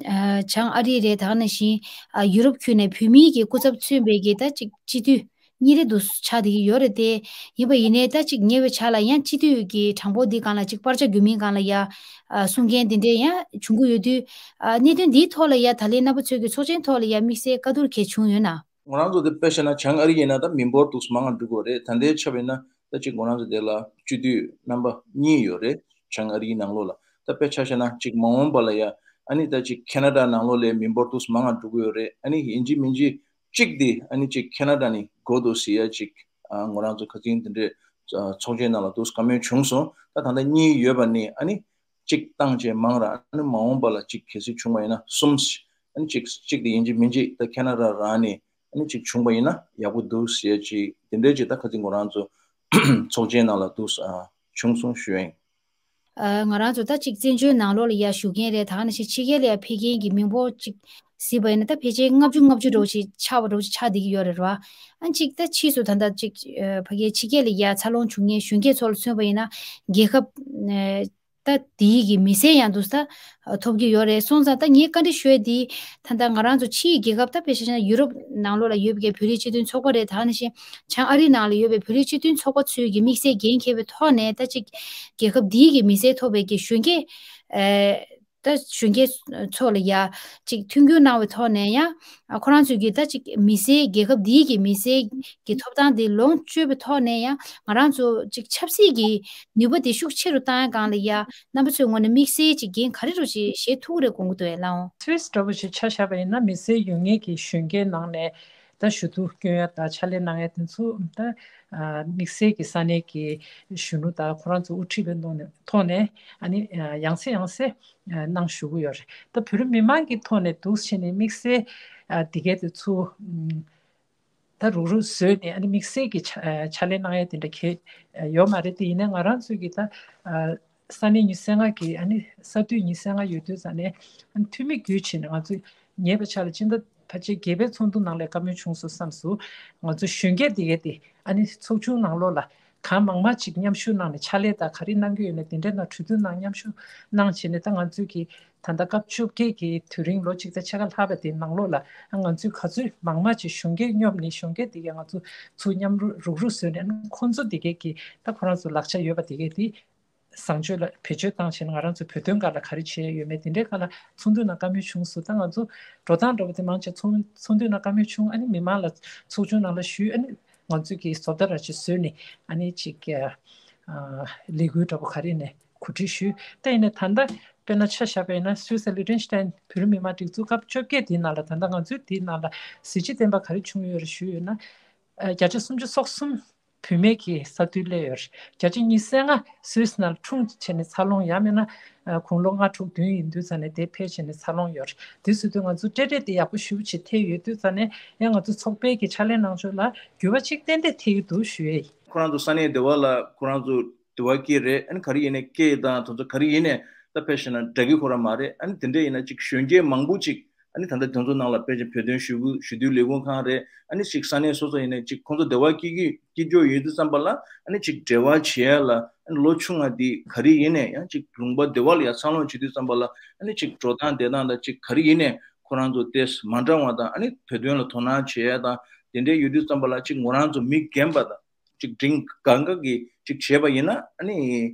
ཨ་བྱང་ཨ་རི་རེད། ད་ག་ནང་བཞིན་ཨ་ཡུ་རོབ་ཁུལ་ནས་བོད་མིའི་གི་སྐུ་ཚབ་མཚོན་པའི་གི་ད་ཅིག་སྤྱི་འཐུས་གཉིས་རེ་འདུག་ཆགས་བསྡད་ཀྱི་ཡོད་རེད་དེ། ཡིན་པ་ཡིན་ནའི་ད་ཅིག་ཉེ་བའི་ཆར་ལ་ཡང་སྤྱི་འཐུས་ཀྱི་གྲངས་འབོར་འདི་སྒང་ལ་ཅིག་སྤར་ཆ་རྒྱུ་མིན་སྒང་ལ་ཡ་ཨ་གསུང་མཁན་འདི་འདྲས་ཡང་བྱུང་གི་ཡོད་དུས། ཨ་གནད་དོན་འདིའི་ཐོག་ལ་ཡ་ད་ལན་རྣམ་པ་ཚོའི་གི་ཚོགས་ཆེན་ཐོག་ལ་ཡ་དམིགས་བསལ་བཀའ་བསྡུར་གལ་བྱུང་ཡོད་ན། ང་རང་ཚོ་དེ་དཔེ་བཤད་ན་བྱང་ཨ་རི་ཡིན་ན་ད་མི་འབོར་འདུག་མང་ང་འགྲོ་གི་རེད། ད་ལྟའི་ཆ་བཞག་ན་ད་ཅིག་ང་རང་ཚོ་དེ་ལ་སྤྱི་འཐུས་རྣམ་པ་གཉིས་ཡོད་རེད། བྱང་ཨ་རིའི་ནང་ལོགས་ལ་ད་དཔེ་ཆ་བཞག་ན་ཅིག་མ་འོངས་པ་ལ་ཡ་ཨ་ནི་ད་ཅིག་ཁེ་ན་ཌ་ནང་ལོགས་ལ་མི་འབོར་འདུག་མང་ང་འགྲོ་གི་ཡོད་རེད། ཨ་ནི་ཡིན་གཅིག་མིན་གཅིག་གཅིག་དེ་ཨ་ནི་ཅིག་ཁེ་ན་ཌ་ནས་འགོ་འདུག་ཟེར་ཡ་ཅིག་ཨ་ང་རང་ཚོ་ཁ་སང་དེ་འདྲའི་ཨ་ཚོགས་ཆེན་ནང་ལ་འདུག་བཀའ་མོལ་བྱུང་སོང་། ད་ད་ལྟ་གཉིས་ཡོད་པ་ནས་ཨ་ནི་གཅིག་བཏང་བྱས་མང་ར། ཨ་ནི་མ་འོངས་པ་ལ་གཅིག་གལ་སྲིད་བྱུང་བ་ཡིན་ན་གསུམ། ཨ་ནི་གཅིག་གཅིག་དེ་ཡིན་གཅིག་མིན་གཅིག་ད་ཁེ་ན་ཌ་རང་ནས་ཨ་ནི་གཅིག་བྱུང་བ་ཡིན་ན་ཡག་པོ་འདུག་ཟེར་ཅིག་དེ་འདྲའི་ཅིག་ད་ཁ་སང་ང་རང་ཚོ་ཚོགས་ཆེན་ནང་ལ་འདུག་ཨ་བྱུང་སོང་ཞུ་ཡ་ཡིན། ཨ་ང་རང་ཚོ་ད་ཅིག་བཙན་བྱོལ་ནང་ལོགས་ལ་ཡ་བཞུགས་མཁན་རེད། ད་ག་ནང་བཞིན་ཕྱི་རྒྱལ་ལ་ཡ་ཕེབས་མཁན་གྱི་མི་འབོར་ཅིག་གཟིགས་པ་ཡིན་ན་ད་ཕལ་ཆེར་ལྔ་བཅུ་ལྔ་བཅུ་འདྲ་བོ་ཞིག་ཆགས་པ་འདྲ་བོ་ཞིག་ཆགས་བསྡད་ཀྱི་ཡོད་རེད་ར། ཨ་ཅིག་ད་ཕྱིས་སུ་ད་ལྟ་ཅིག་ཨ་ཕ་གིའི་ཕྱི་རྒྱལ་ལ་ཡ་འཚར་ལོངས་བྱུང་མཁན་གཞོན་སྐྱེས་ཚོ་ལ་མཚོན་པ་ཡིན་ན་རྒྱལ་ཁབ་ཨ་ད་དེའི་གི་མི་སེར་ཡང་འདུག་ས་ཐོབ་ཀྱི་ཡོད་རེད། སོང་ཙང་ད་ངས་བཀའ་འདྲི་ཞུ་ཡ་དེ་ད་ལྟ་ང་རང་ཚོ་ཕྱིའི་རྒྱལ་ཁབ་ད་དཔེ་བཞག་ན་ཡུ་རོབ་ནང་ལོགས་ལ་ཡོད་པའི་བོད་རིགས་སྤྱི་མཐུན་ཚོགས་པ་རེད། ད་ག་ནང་བཞིན་བྱང་ཨ་རི་ནང་ལ་ཡོད་པའི་བོད་རིགས་སྤྱི་མཐུན་ཚོགས་པ་ཚོའི་གི་དམིགས་བསལ་འགན་འཁྱེར་བའི་ཐོག་ནས་ད་ཅིག་རྒྱལ་ཁབ་འདིའི་གི་མི་སེར་ཐོབ་པའི་གི་གཞོན་སྐྱེས་ཨ་ད་གཞོན་སྐྱེས་ཚོ་ལ་ཡ་ཅིག་མཐུན་འགྱུར་གནང་བའི་ཐོག་ནས་ཡང་ཨ་ཁོ་རང་ཚོའི་གི་ད་ཅིག་མི་སེར་རྒྱལ་ཁབ་འདིའི་གི་མི་སེར་གྱི་ཐོབ་ཐང་དེ་ལོངས་སྤྱོད་པའི་ཐོག་ནས་ཡང་ང་རང་ཚོ་ཅིག་ཆབ་སྲིད་ཀྱི་ནུས་པ་དེ་ཤུགས་ཆེ་རུ་བཏང་ཡ་སྒང་ལ་ཡ་རྣམ་པ་ཚོའི་ངོས་ནས་དམིགས་བསལ་ཅིག་འགན་ག་རེ་རུ་ཅིག་བཞེས་ཐུབ་ཀྱི་རེད་དགོངས་ཀྱི་འདུག་ཨེ་ལགས། སུད་སི་འདྲ་བོ་ཞིག་ཆ་བཞག་པ་ཡིན་ན་མི་སེར་ཡོད་མཁན་གྱི་གཞོན་སྐྱེས་ནང་ནས་ད་ཞུ་གཏུག་སྐྱོན་ཡ་དང་ཕྱག་ལས་གནང་ཡ་དེ་ཚོ་ད་དམིགས་བསལ་གྱི་ས་གནས་ཀྱི་གཞོན་ནུ་དང་ཁོ་རང་ཚོ་དབུ་ཁྲིད་པའི་ཐོག་ནས་ཐོག་ནས་ཨ་ནི་ཡང་སེ་ཡང་སེ་གནང་ཞུ་གི་ཡོད་རེད། ད་བོད་རིགས་མི་མང་གི་ཐོག་ནས་འདུག་བྱས་ནས་དམིགས་བསལ་འདི་གའི་དེ་ཚོ་ད་རུག་རུག་བཟོས་ནས་ཨ་ནི་དམིགས་བསལ་གྱི་ཕྱག་ཕྱག་ལས་གནང་ཡ་དེ་འདྲ་གལ་ཡོད་མ་རེད། དེ་ཡིན་ནའི་ང་རང་ཚོས་ཀྱི་ད་ས་གནས་ཉི་ཤུ་རྩ་ལྔ་གི་ཨ་ནི་ས་འཐུས་ཉི་ཤུ་རྩ་ལྔ་ཡོད་དུས་ཙང་ནས་ཨ་ནི་འཐུས་མི་བརྒྱུད་བྱས་ནས་ང་ཚོས་ཉེ་བའི་ཆར་ལ་སྤྱི་ཟླ་ཕལ་ཆེར་བརྒྱད་པའི་ཚོགས་འདུ་ནང་ལ་བཀའ་མོལ་བྱུང་སོང་བསམ་སོང་། ང་ཚོ་གཞོན་སྐྱེས་དེ་གས་དེ་ཨ་ནི་ཚོགས་ཆུང་ནང་ལོགས་ལ་གང་མང་མང་ཅིག་མཉམ་ཞུགས་གནང་ནས་ཕྱག་ལས་དང་ག་རེ་གནང་གི་ཡོད་ན་དེ་འདྲའི་ནང་གྲོས་བསྡུར་ནང་མཉམ་ཞུགས་གནང་བྱས་ནས་ད་ང་ཚོས་ཀྱི་ད་ལྟ་སྐབས་བཅོ་བརྒྱད་ཀྱི་དུས་རིང་ལོ་གཅིག་དང་ཕྱེད་ཀ་ལྷག་པ་དེའི་ནང་ལོགས་ལ་ང་ཚོས་ག་ཚོད་མང་མང་ཅིག་གཞོན་སྐྱེས་སྙོམས་ནས་གཞོན་སྐྱེས་དེ་གས་ང་ཚོ་ཚུར་མཉམ་རུབ་རུག་རུབ་བཟོས་ནས་ཁོང་ཚོ་དེ་གས་ཀྱི་ད་ཁོ་རང་ཚོ་ལག་ཆ་ཡོད་པ་དེ་གས་དེ་བཟང་སྤྱོད་ལ་བེད་སྤྱོད་བཏང་བྱས་ནས་ང་རང་ཚོ་བོད་དོན་སྒང་ལ་ག་རེ་བྱས་ཡོད་མེད་དེ་འདྲའི་སྒང་ལ་ཚོགས་འདུ་ནང་བཀའ་མོལ་བྱུང་སོང་། ད་ང་ཚོ་འགྲོ་སྟངས་འདྲ་པོ་དེ་མང་ཆེ་ཚོགས་ཚོགས་འདུ་ནང་བཀའ་མོལ་བྱུང་། ཨ་ནི་མི་མང་ལ་ཚོགས་ཆུང་ནང་ལ་ཞུས། ཨ་ནི་ང་ཚོས་ཀྱི་བཟོ་ལྟ་ར་ཅིག་བཟོས་ནས་ཨ་ནི་ཅིག་ཨ་ལས་འགུལ་འདྲ་པོ་ག་རེ་ནས་གོ་སྒྲིག་ཞུས། ད་ཡིན་ནའི་ད་ལྟ་དཔེར་ན་ཆ་བཞག་པ་ཡིན་ན་སུད་སི་ལི་ཏེན་ཤི་ཏན་བོད་རིགས་མི་མང་སྒྲིག་འཛུགས་སྐབས་བཅོ་བརྒྱད་དེའི་ནང་ལ་ད་ལྟ་ང་ཚོའི་དེའི་ནང་ལ་གཟི་བརྗིད་ལྡན་པ་ག་རེ་བྱུང་ཡོད་རེད་ཞུས་ཡོད་ན། ཨ་བརྒྱ་ཆ་སུམ་ཅུ་སོ་གསུམ་བུད་མེད་ཀྱི་ས་འཐུས་སླེབས་ཡོད་རེད། བརྒྱ་ཆ་ཉི་ཤུ་རྩ་ལྔ་སུད་སི་ནང་ལ་འཁྲུངས་བྱས་ནས་འཚར་ལོངས་ཡང་མིན་ན་ཨ་དགུང་ལོ་ལྔ་དྲུག་བདུན་ཡིན་དུས་ཙང་ནས་དེ་ཕེབས་བྱས་ནས་འཚར་ལོངས་ཡོད་རེད། དེ་བཟོ་དུས་ང་ཚོ་འཕྲལ་འཕྲལ་དེ་ཡག་པོ་ཞེ་པོ་ཅིག་ཐེབས་ཡོད་དུས་ཙང་ནས་ཡང་ང་ཚོ་ཚོགས་པའི་གི་ཕྱག་ལས་གནང་ཕྱོགས་ལ་འགྱུར་བ་ཅིག་ཏན་ཏན་ཐེབས་ཀྱི་འདུག་ཞུ་ཡས་ཡིན། ཁོ་རང་ཚོ་ས་གནས་སྡེ་བ་ལ་ཁོ་རང་ཚོ་སྡེ་བ་སྐད་རེད། ཨ་ནི་ག་རེ་ཡིན་ནའི་སྐད་དང་དེ་ཚོ་ག་རེ་ཡིན་ནའི་ད་ཕལ་ཆེར་ན་འདྲ་གི་ཁོ་རང་མ་རེད། ཨ་ནི་དེ་འདྲ་ཡིན་ན་ཅིག་གཞོན་སྐྱེས་མང་པོ་ཅིག་ཨ་ནི་ད་ལྟ་དེ་ཚོ་ནང་ལ་ཕལ་ཆེར་བོད་དོན་ཞུ་གི་ཞུ་དུས་ལས་ཁུངས་ཁང་རེད། ཨ་ནི་ཅིག་ས་གནས་སོ་སོ་ཡིན་ནའི་ཅིག་ཁོང་ཚོ་སྡེ་བ་སྐྱིད་ཀྱི་སྐྱིད་ཅོག་ཡོད་དུས་ཙམ་པ་ལ་ཨ་ནི་ཅིག་འབྲེལ་བ་བྱེད་ཡ་ལ་ཨ་ནི་ལོ་ཆུང་ང་འདི་ག་རེ་ཡིན་ནའི་ཡང་ཅིག་ལུང་པ་སྡེ་བ་ལ་ཡ་འཚར་ལོངས་བྱེད་དུས་ཙམ་པ་ལ་ཨ་ནི་ཅིག་འགྲོ་སྟངས་བསྡད་སྟངས་དང་ཅིག་ག་རེ་ཡིན་ནའི་ ཁོ་རང་ཚོ་ཏེས་མ་འདྲ་བ་དང་། ཨ་ནི་བོད་དོན་ལ་དོ་སྣང་བྱེད་ཡ་དང་དེ་འདྲའི་ཡོད་དུས་ཙམ་པ་ལ་ཅིག་ངོ་རང་ཚོ་མི་རྒན་པ་དང་ཅིག་འབྲིང་གང་ག་གིས་ཅིག་བྱས་པ་ཡིན་ན། ཨ་ནི་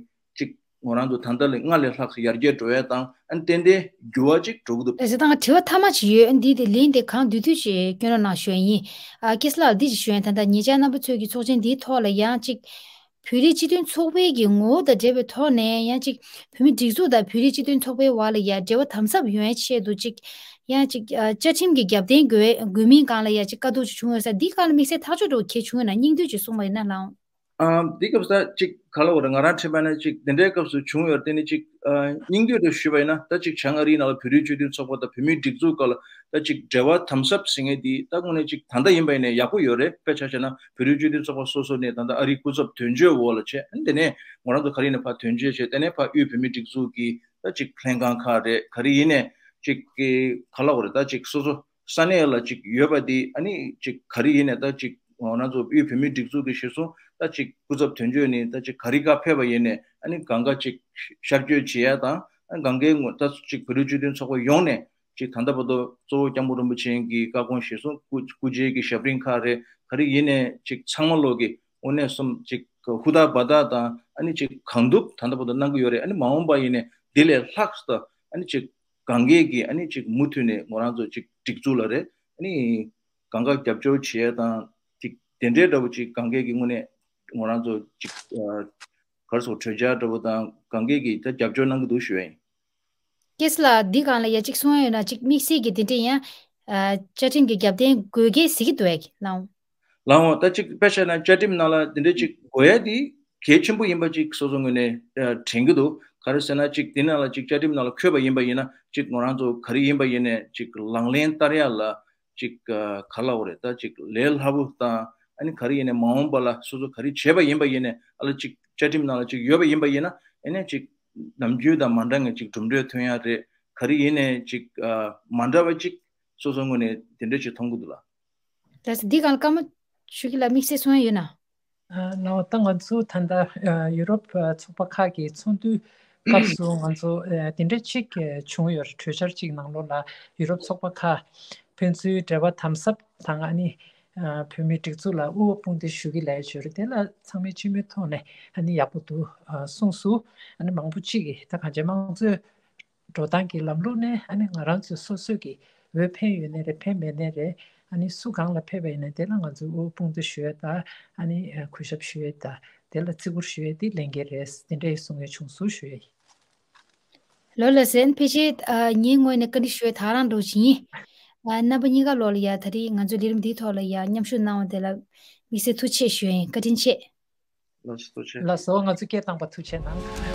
ཅིག་ང་རང་ཚོ་ད་ལྟ་ལས་སྔར་ལས་ལྷག་ཙམ་ཡར་རྒྱས་འགྲོ་ཡ་དང་། ཨ་ནི་ཏན་ཏན་འགྱུར་བ་ཅིག་འགྲོ་གི་འདུག་ལགས་སོ། ད་ང་དྲི་བ་མཐའ་མ་ཅིག་ཡོད། འདི་དེ་ལན་དེ་གང་འདུག་ཐུགས་རྗེ་ཆེ་སྐྱོན་རོགས་གནང་ཞུ་ཡ་ཡིན། ཨ་ཀེ་སི་ལགས་འདི་ཅིག་ཞུ་ཡ་ཡིན། ད་ལྟ་ཉེ་ཆར་རྣམ་པ་ཚོས་ཀྱི་ཚོགས་ཆེན་འདིའི་ཐོག་ལ་ཡང་ཅིག་བོད་རིགས་སྤྱི་མཐུན་ཚོགས་པའི་གི་ངོ་བོ་དང་འབྲེལ་བའི་ཐོག་ནས་ཡང་ཅིག་བོད་མི་སྒྲིག་འཛུགས་དང་བོད་རིགས་སྤྱི་མཐུན་ཚོགས་པའི་བར་ལ་ཡང་འབྲེལ་བ་དམ་ཟབ་ཡོང་ཡ་ཆེད་དུ་ཅིག་ཡང་ཅིག་ཨ་བཅའ་ཁྲིམས་ཀྱི་རྒྱབ་རྟེན་དགོས་དགོས་མིན་སྒང་ལ་ཡང་ཅིག་བཀའ་བསྡུར་ཅིག་བྱུང་ཡོད་ས། འདི་སྒང་ལ་དམིགས་བསལ་ཐག་གཅོད་འདྲ་བོ་གལ་བྱུང་ཡོད་ན། སྙིང་བསྡུས་ཅིག་གསུངས་པ་ཡིན་ན་ལགས། ཨམ། འདི་སྐབས་སུ་ཅིག་ག་ལ་འོ་རེད། ང་རང་དྲན་པ་ན་ཅིག་དེ་འདྲའི་སྐབས་སུ་བྱུང་ཡོད་རེད། དེ་ནི་ཅིག་ཨ་སྙིང་བསྡུས་རེ་ཞུས་པ་ཡིན་ན། ད་ཅིག་བྱང་ཨ་རིའི་ནང་ལ་བོད་རིགས་སྤྱི་མཐུན་ཚོགས་པ་དང་བོད་མིའི་སྒྲིག་འཛུགས་སྐབས་ལ་ད་ཅིག་འབྲེལ་བ་དམ་ཟབ་ཟེར་མཁན་འདི་ད་དངོས་གནས་ཅིག་ད་ལྟ་ཡིན་པ་ཡིན་ནའི་ཡག་པོ་ཡོད་རེད། དཔེ་ཆ་བཞག་ན་བོད་རིགས་སྤྱི་མཐུན་ཚོགས་པ་སོ་སོ་ནས་ད་ལྟ་ཨ་རིའི་སྐུ་ཚབ་དོན་གཅོད་འོག་ལ་བྱས། ཨ་ནི་དེ་ནས་ང་རང་ཚོ་ག་རེ་ཡིན་ནའི་ཕར་དོན་གཅོད་བྱས། དེ་ནས་ཕར་དབུས་བོད་མིའི་སྒྲིག་འཛུགས་ཀྱི་ད་ཅིག་ལྷན་ཁང་ཁག་རེད། ག་རེ་ཡིན་ནའི་ཅིག་གི་ག་ལ་འོ་རེད། ད་ཅིག་སོ་སོ་ས་གནས་ལ་ཅིག་ཡོད་པ་དེ། ཨ་ནི་ཅིག་ག་རེ་ཡིན་ནའི་ད་ཅིག་ང་རང་ཚོ་དབུས་བོད་མིའི་སྒྲིག་འཛུགས་ཀྱི་གཞིར་བཟུང་ད་ཅིག་སྐུ་ཚབ་དོན་གཅོད་ནས་ད་ཅིག་ག་རེ་ག་ཕེབས་པ་ཡིན་ནའི། ཨ་ནི་གང་ག་ཅིག་ཤར་བསྐྱོད་བྱེད་ཡ་དང་། ཨ་ནི་གང་གའི་ངོས་ད་ཅིག་བོད་རིགས་སྤྱི་མཐུན་ཚོགས་པ་ཡོངས་ནས་ཅིག་ད་ལྟ་བར་དུ་གཙོ་བོ་སྐྱབས་མགོན་རིན་པོ་ཆེ་གི་བཀའ་དགོངས་གཞིར་བཟུང་སྐུ་སྐུ་ཕྱྭའི་གི་ཞབས་རིམ་ཁག་རེད། ག་རེ་ཡིན་ནའི་ཅིག་ཚང་མ་ལོག་གི་དངོས་གནས་སོམ་ཅིག་ཧུར་ཐག་འབད་ཐག་དང་། ཨ་ནི་ཅིག་གང་ཐུབ་ད་ལྟ་བར་དུ་གནང་གི་ཡོད་རེད། ཨ་ནི་མ་འོངས་པ་ཡིན་ནའི་འདི་ལས་ལྷག་ཙམ་ཨ་ནི་ཅིག་གང་གས་ཀྱིས་ཨ་ནི་ཅིག་མུ་མཐུད་ནས་ང་རང་ཚོ་ཅིག་སྒྲིག་འཛུགས་ལ་རེད། ཨ་ནི་གང་ག་རྒྱབ་སྐྱོར་བྱེད་ཡ་དང་ཅིག་དེ་འདྲའི་འདྲ་བོ་ཅིག་གང་གས་ཀྱིས་དངོས་གནས་ང་རང་ཚོ་ཅིག་ཨ་ག་རེ་ཟེར། གྲོས་འཆར་འདྲ་བོ་དང་གང་གས་ཀྱིས་ད་རྒྱབ་སྐྱོར་གནང་གི་འདུག་ཞུ་ཡ་ཡིན། ཀེ་སི་ལགས་འདི་སྒང་ལ་ཡ་ཅིག་གསུང་ཡ་ཡོད་ན། ཅིག་དམིགས་བསལ་གྱི་དེ་འདྲ་ཡང་ཨ་བཅའ་ཁྲིམས་ཀྱི་རྒྱབ་རྟེན་དགོས་གལ་གཟིགས་ཀྱི་འདུག་ཨེ་ལགས། ལགས་འོང་། ད་ཅིག་དཔེ་བཞག་ན་བཅའ་ཁྲིམས་ནང་ལ་དེ་འདྲ་ཅིག་དགོས་ཡ་དེ་གལ་ཆེན་པོ་ཡིན་པ་ཅིག་སོ་སོ་ངོས་ནས་ཨ་དྲན་གྱི་འདུག་ག་རེ་ཟེར་ན་ཅིག་དེ་ནང་ལ་ཅིག་བཅའ་ཁྲིམས་ནང་ལ་འཁོད་པ་ཡིན་པ་ཡིན་ན། ཅིག་ང་རང་ཚོ་ག་རེ་ཡིན་པ་ཡིན་ནའི་ཅིག་ལག་ལེན་བསྟར་ཡ་ལ་ཅིག་ཨ་ག་ལ་འོ་རེད། ད་ཅིག་ལས་སླ་པོ་དང་། ཨ་ནི་ག་རེ་ཡིན་ནའི་མ་འོངས་པ་ལ་སོ་སོ་ག་རེ་བྱས་པ་ཡིན་པ་ཡིན་ནའི་ཨ་ལ་ཅིག་བཅའ་ཁྲིམས་ནང་ལ་ཅིག་ཡོད་པ་ཡིན་པ་ཡིན་ན། ཨ་ནི་ཅིག་ནམ་རྒྱུན་དང་མ་འདྲ་ངེས་ཅིག་གྲུབ་འབྲས་ཐོན་ཡ་རེད། ག་རེ་ཡིན་ནའི་ཅིག་ཨ་མ་འདྲ་བ་ཅིག་སོ་སོ་ངོས་ནས་དེ་འདྲ་ཅིག་མཐོང་གི་འདུག་ལགས། ལགས་སོ། འདི་སྒང་ལ་ཀརྨ་ཆོས་སྐྱིད་ལགས་དམིགས་བསལ་གསུང་ཡ་ཡོད་ན། ཨ་ལགས། ད་ང་ཚོ་ད་ལྟ་ཨ་ཡུ་རོབ་ཨ་ཚོགས་པ་ཁག་གི་ཚོགས་འདུའི་སྐབས་སུ་ང་ཚོ་ཨ་དེ་འདྲ་ཅིག་ཨ་བྱུང་ཡོད་རེད། གྲོས་འཆར་ཅིག་ནང་ལོགས་ལ་ཡུ་རོབ་ཚོགས་པ་ཁག་ཕན་ཚུན་འབྲེལ་བ་དམ་ཟབ་དང་། ཨ་ནི་ཨ་བོད་མིའི་སྒྲིག་འཛུགས་ལ་དབུ་འོག་དཔུང་འདེགས་ཞུ་གི་ལབ་ཡ་ཅིག་ཡོད་རེད། དེ་ལ་ཚང་མས་སྤྱི་མོས་ཐོག་ནས་ཨ་ནི་ཡག་པོ་འདུག་ཨ་གསུངས་སོང་། ཨ་ནི་མང་པོ་ཅིག་གིས་ད་གང་ཅི་དམངས་གཙོའི་འགྲོ་སྟངས་ཀྱི་ལམ་ལུགས་ནས་ཨ་ནི་ང་རང་ཚོ་སོ་སོ་གི་འོས་འཕེན་ཡོད་ནའི་རེད། འཕེན་མེད་ནའི་རེད། ཨ་ནི་སུ་གང་ལ་ཕེབས་པ་ཡིན་ནའི་དེ་ལ་ང་ཚོས་དབུ་འོག་དཔུང་འདེགས་ཞུ་ཡ་དང་། ཨ་ནི་གུས་ཞབས་ཞུ་ཡ་དང་། དེ་ལ་བརྩི་བཀུར་ཞུ་ཡ་དེ་ལས་འགན་རེད། དེ་འདྲ་ཡི་གསུང་ཡ་བྱུང་སོང་ཞུ་ཡ་ཡིན། ལགས་ལགས་སོ། ཕལ་ཆེར་ཨ་ངའི་ངོས་ནས་བཀའ་འདྲི་ཞུ་ཡ་ད་རང་འདྲ་ཅིག་ཡིན། ཨ་རྣམ་པ་གཉིས་ཀ་ལོག་ལ་ཡ་ད་རེས་ང་ཚོའི་ལས་རིམ་འདིའི་ཐོག་ལ་ཡ་མཉམ་ཞུགས་གནང་བ་དེ་ལ་དམིགས་བསལ་ཐུགས་རྗེ་ཆེ་ཞུ་ཡ་ཡིན། བཀའ་དྲིན་ཆེ། ལགས་སོ། ཐུགས་རྗེ་ཆེ། ལགས་སོ། ང་ཚོ་སྐད་བཏང་པ་ཐུགས་རྗེ་གནང་།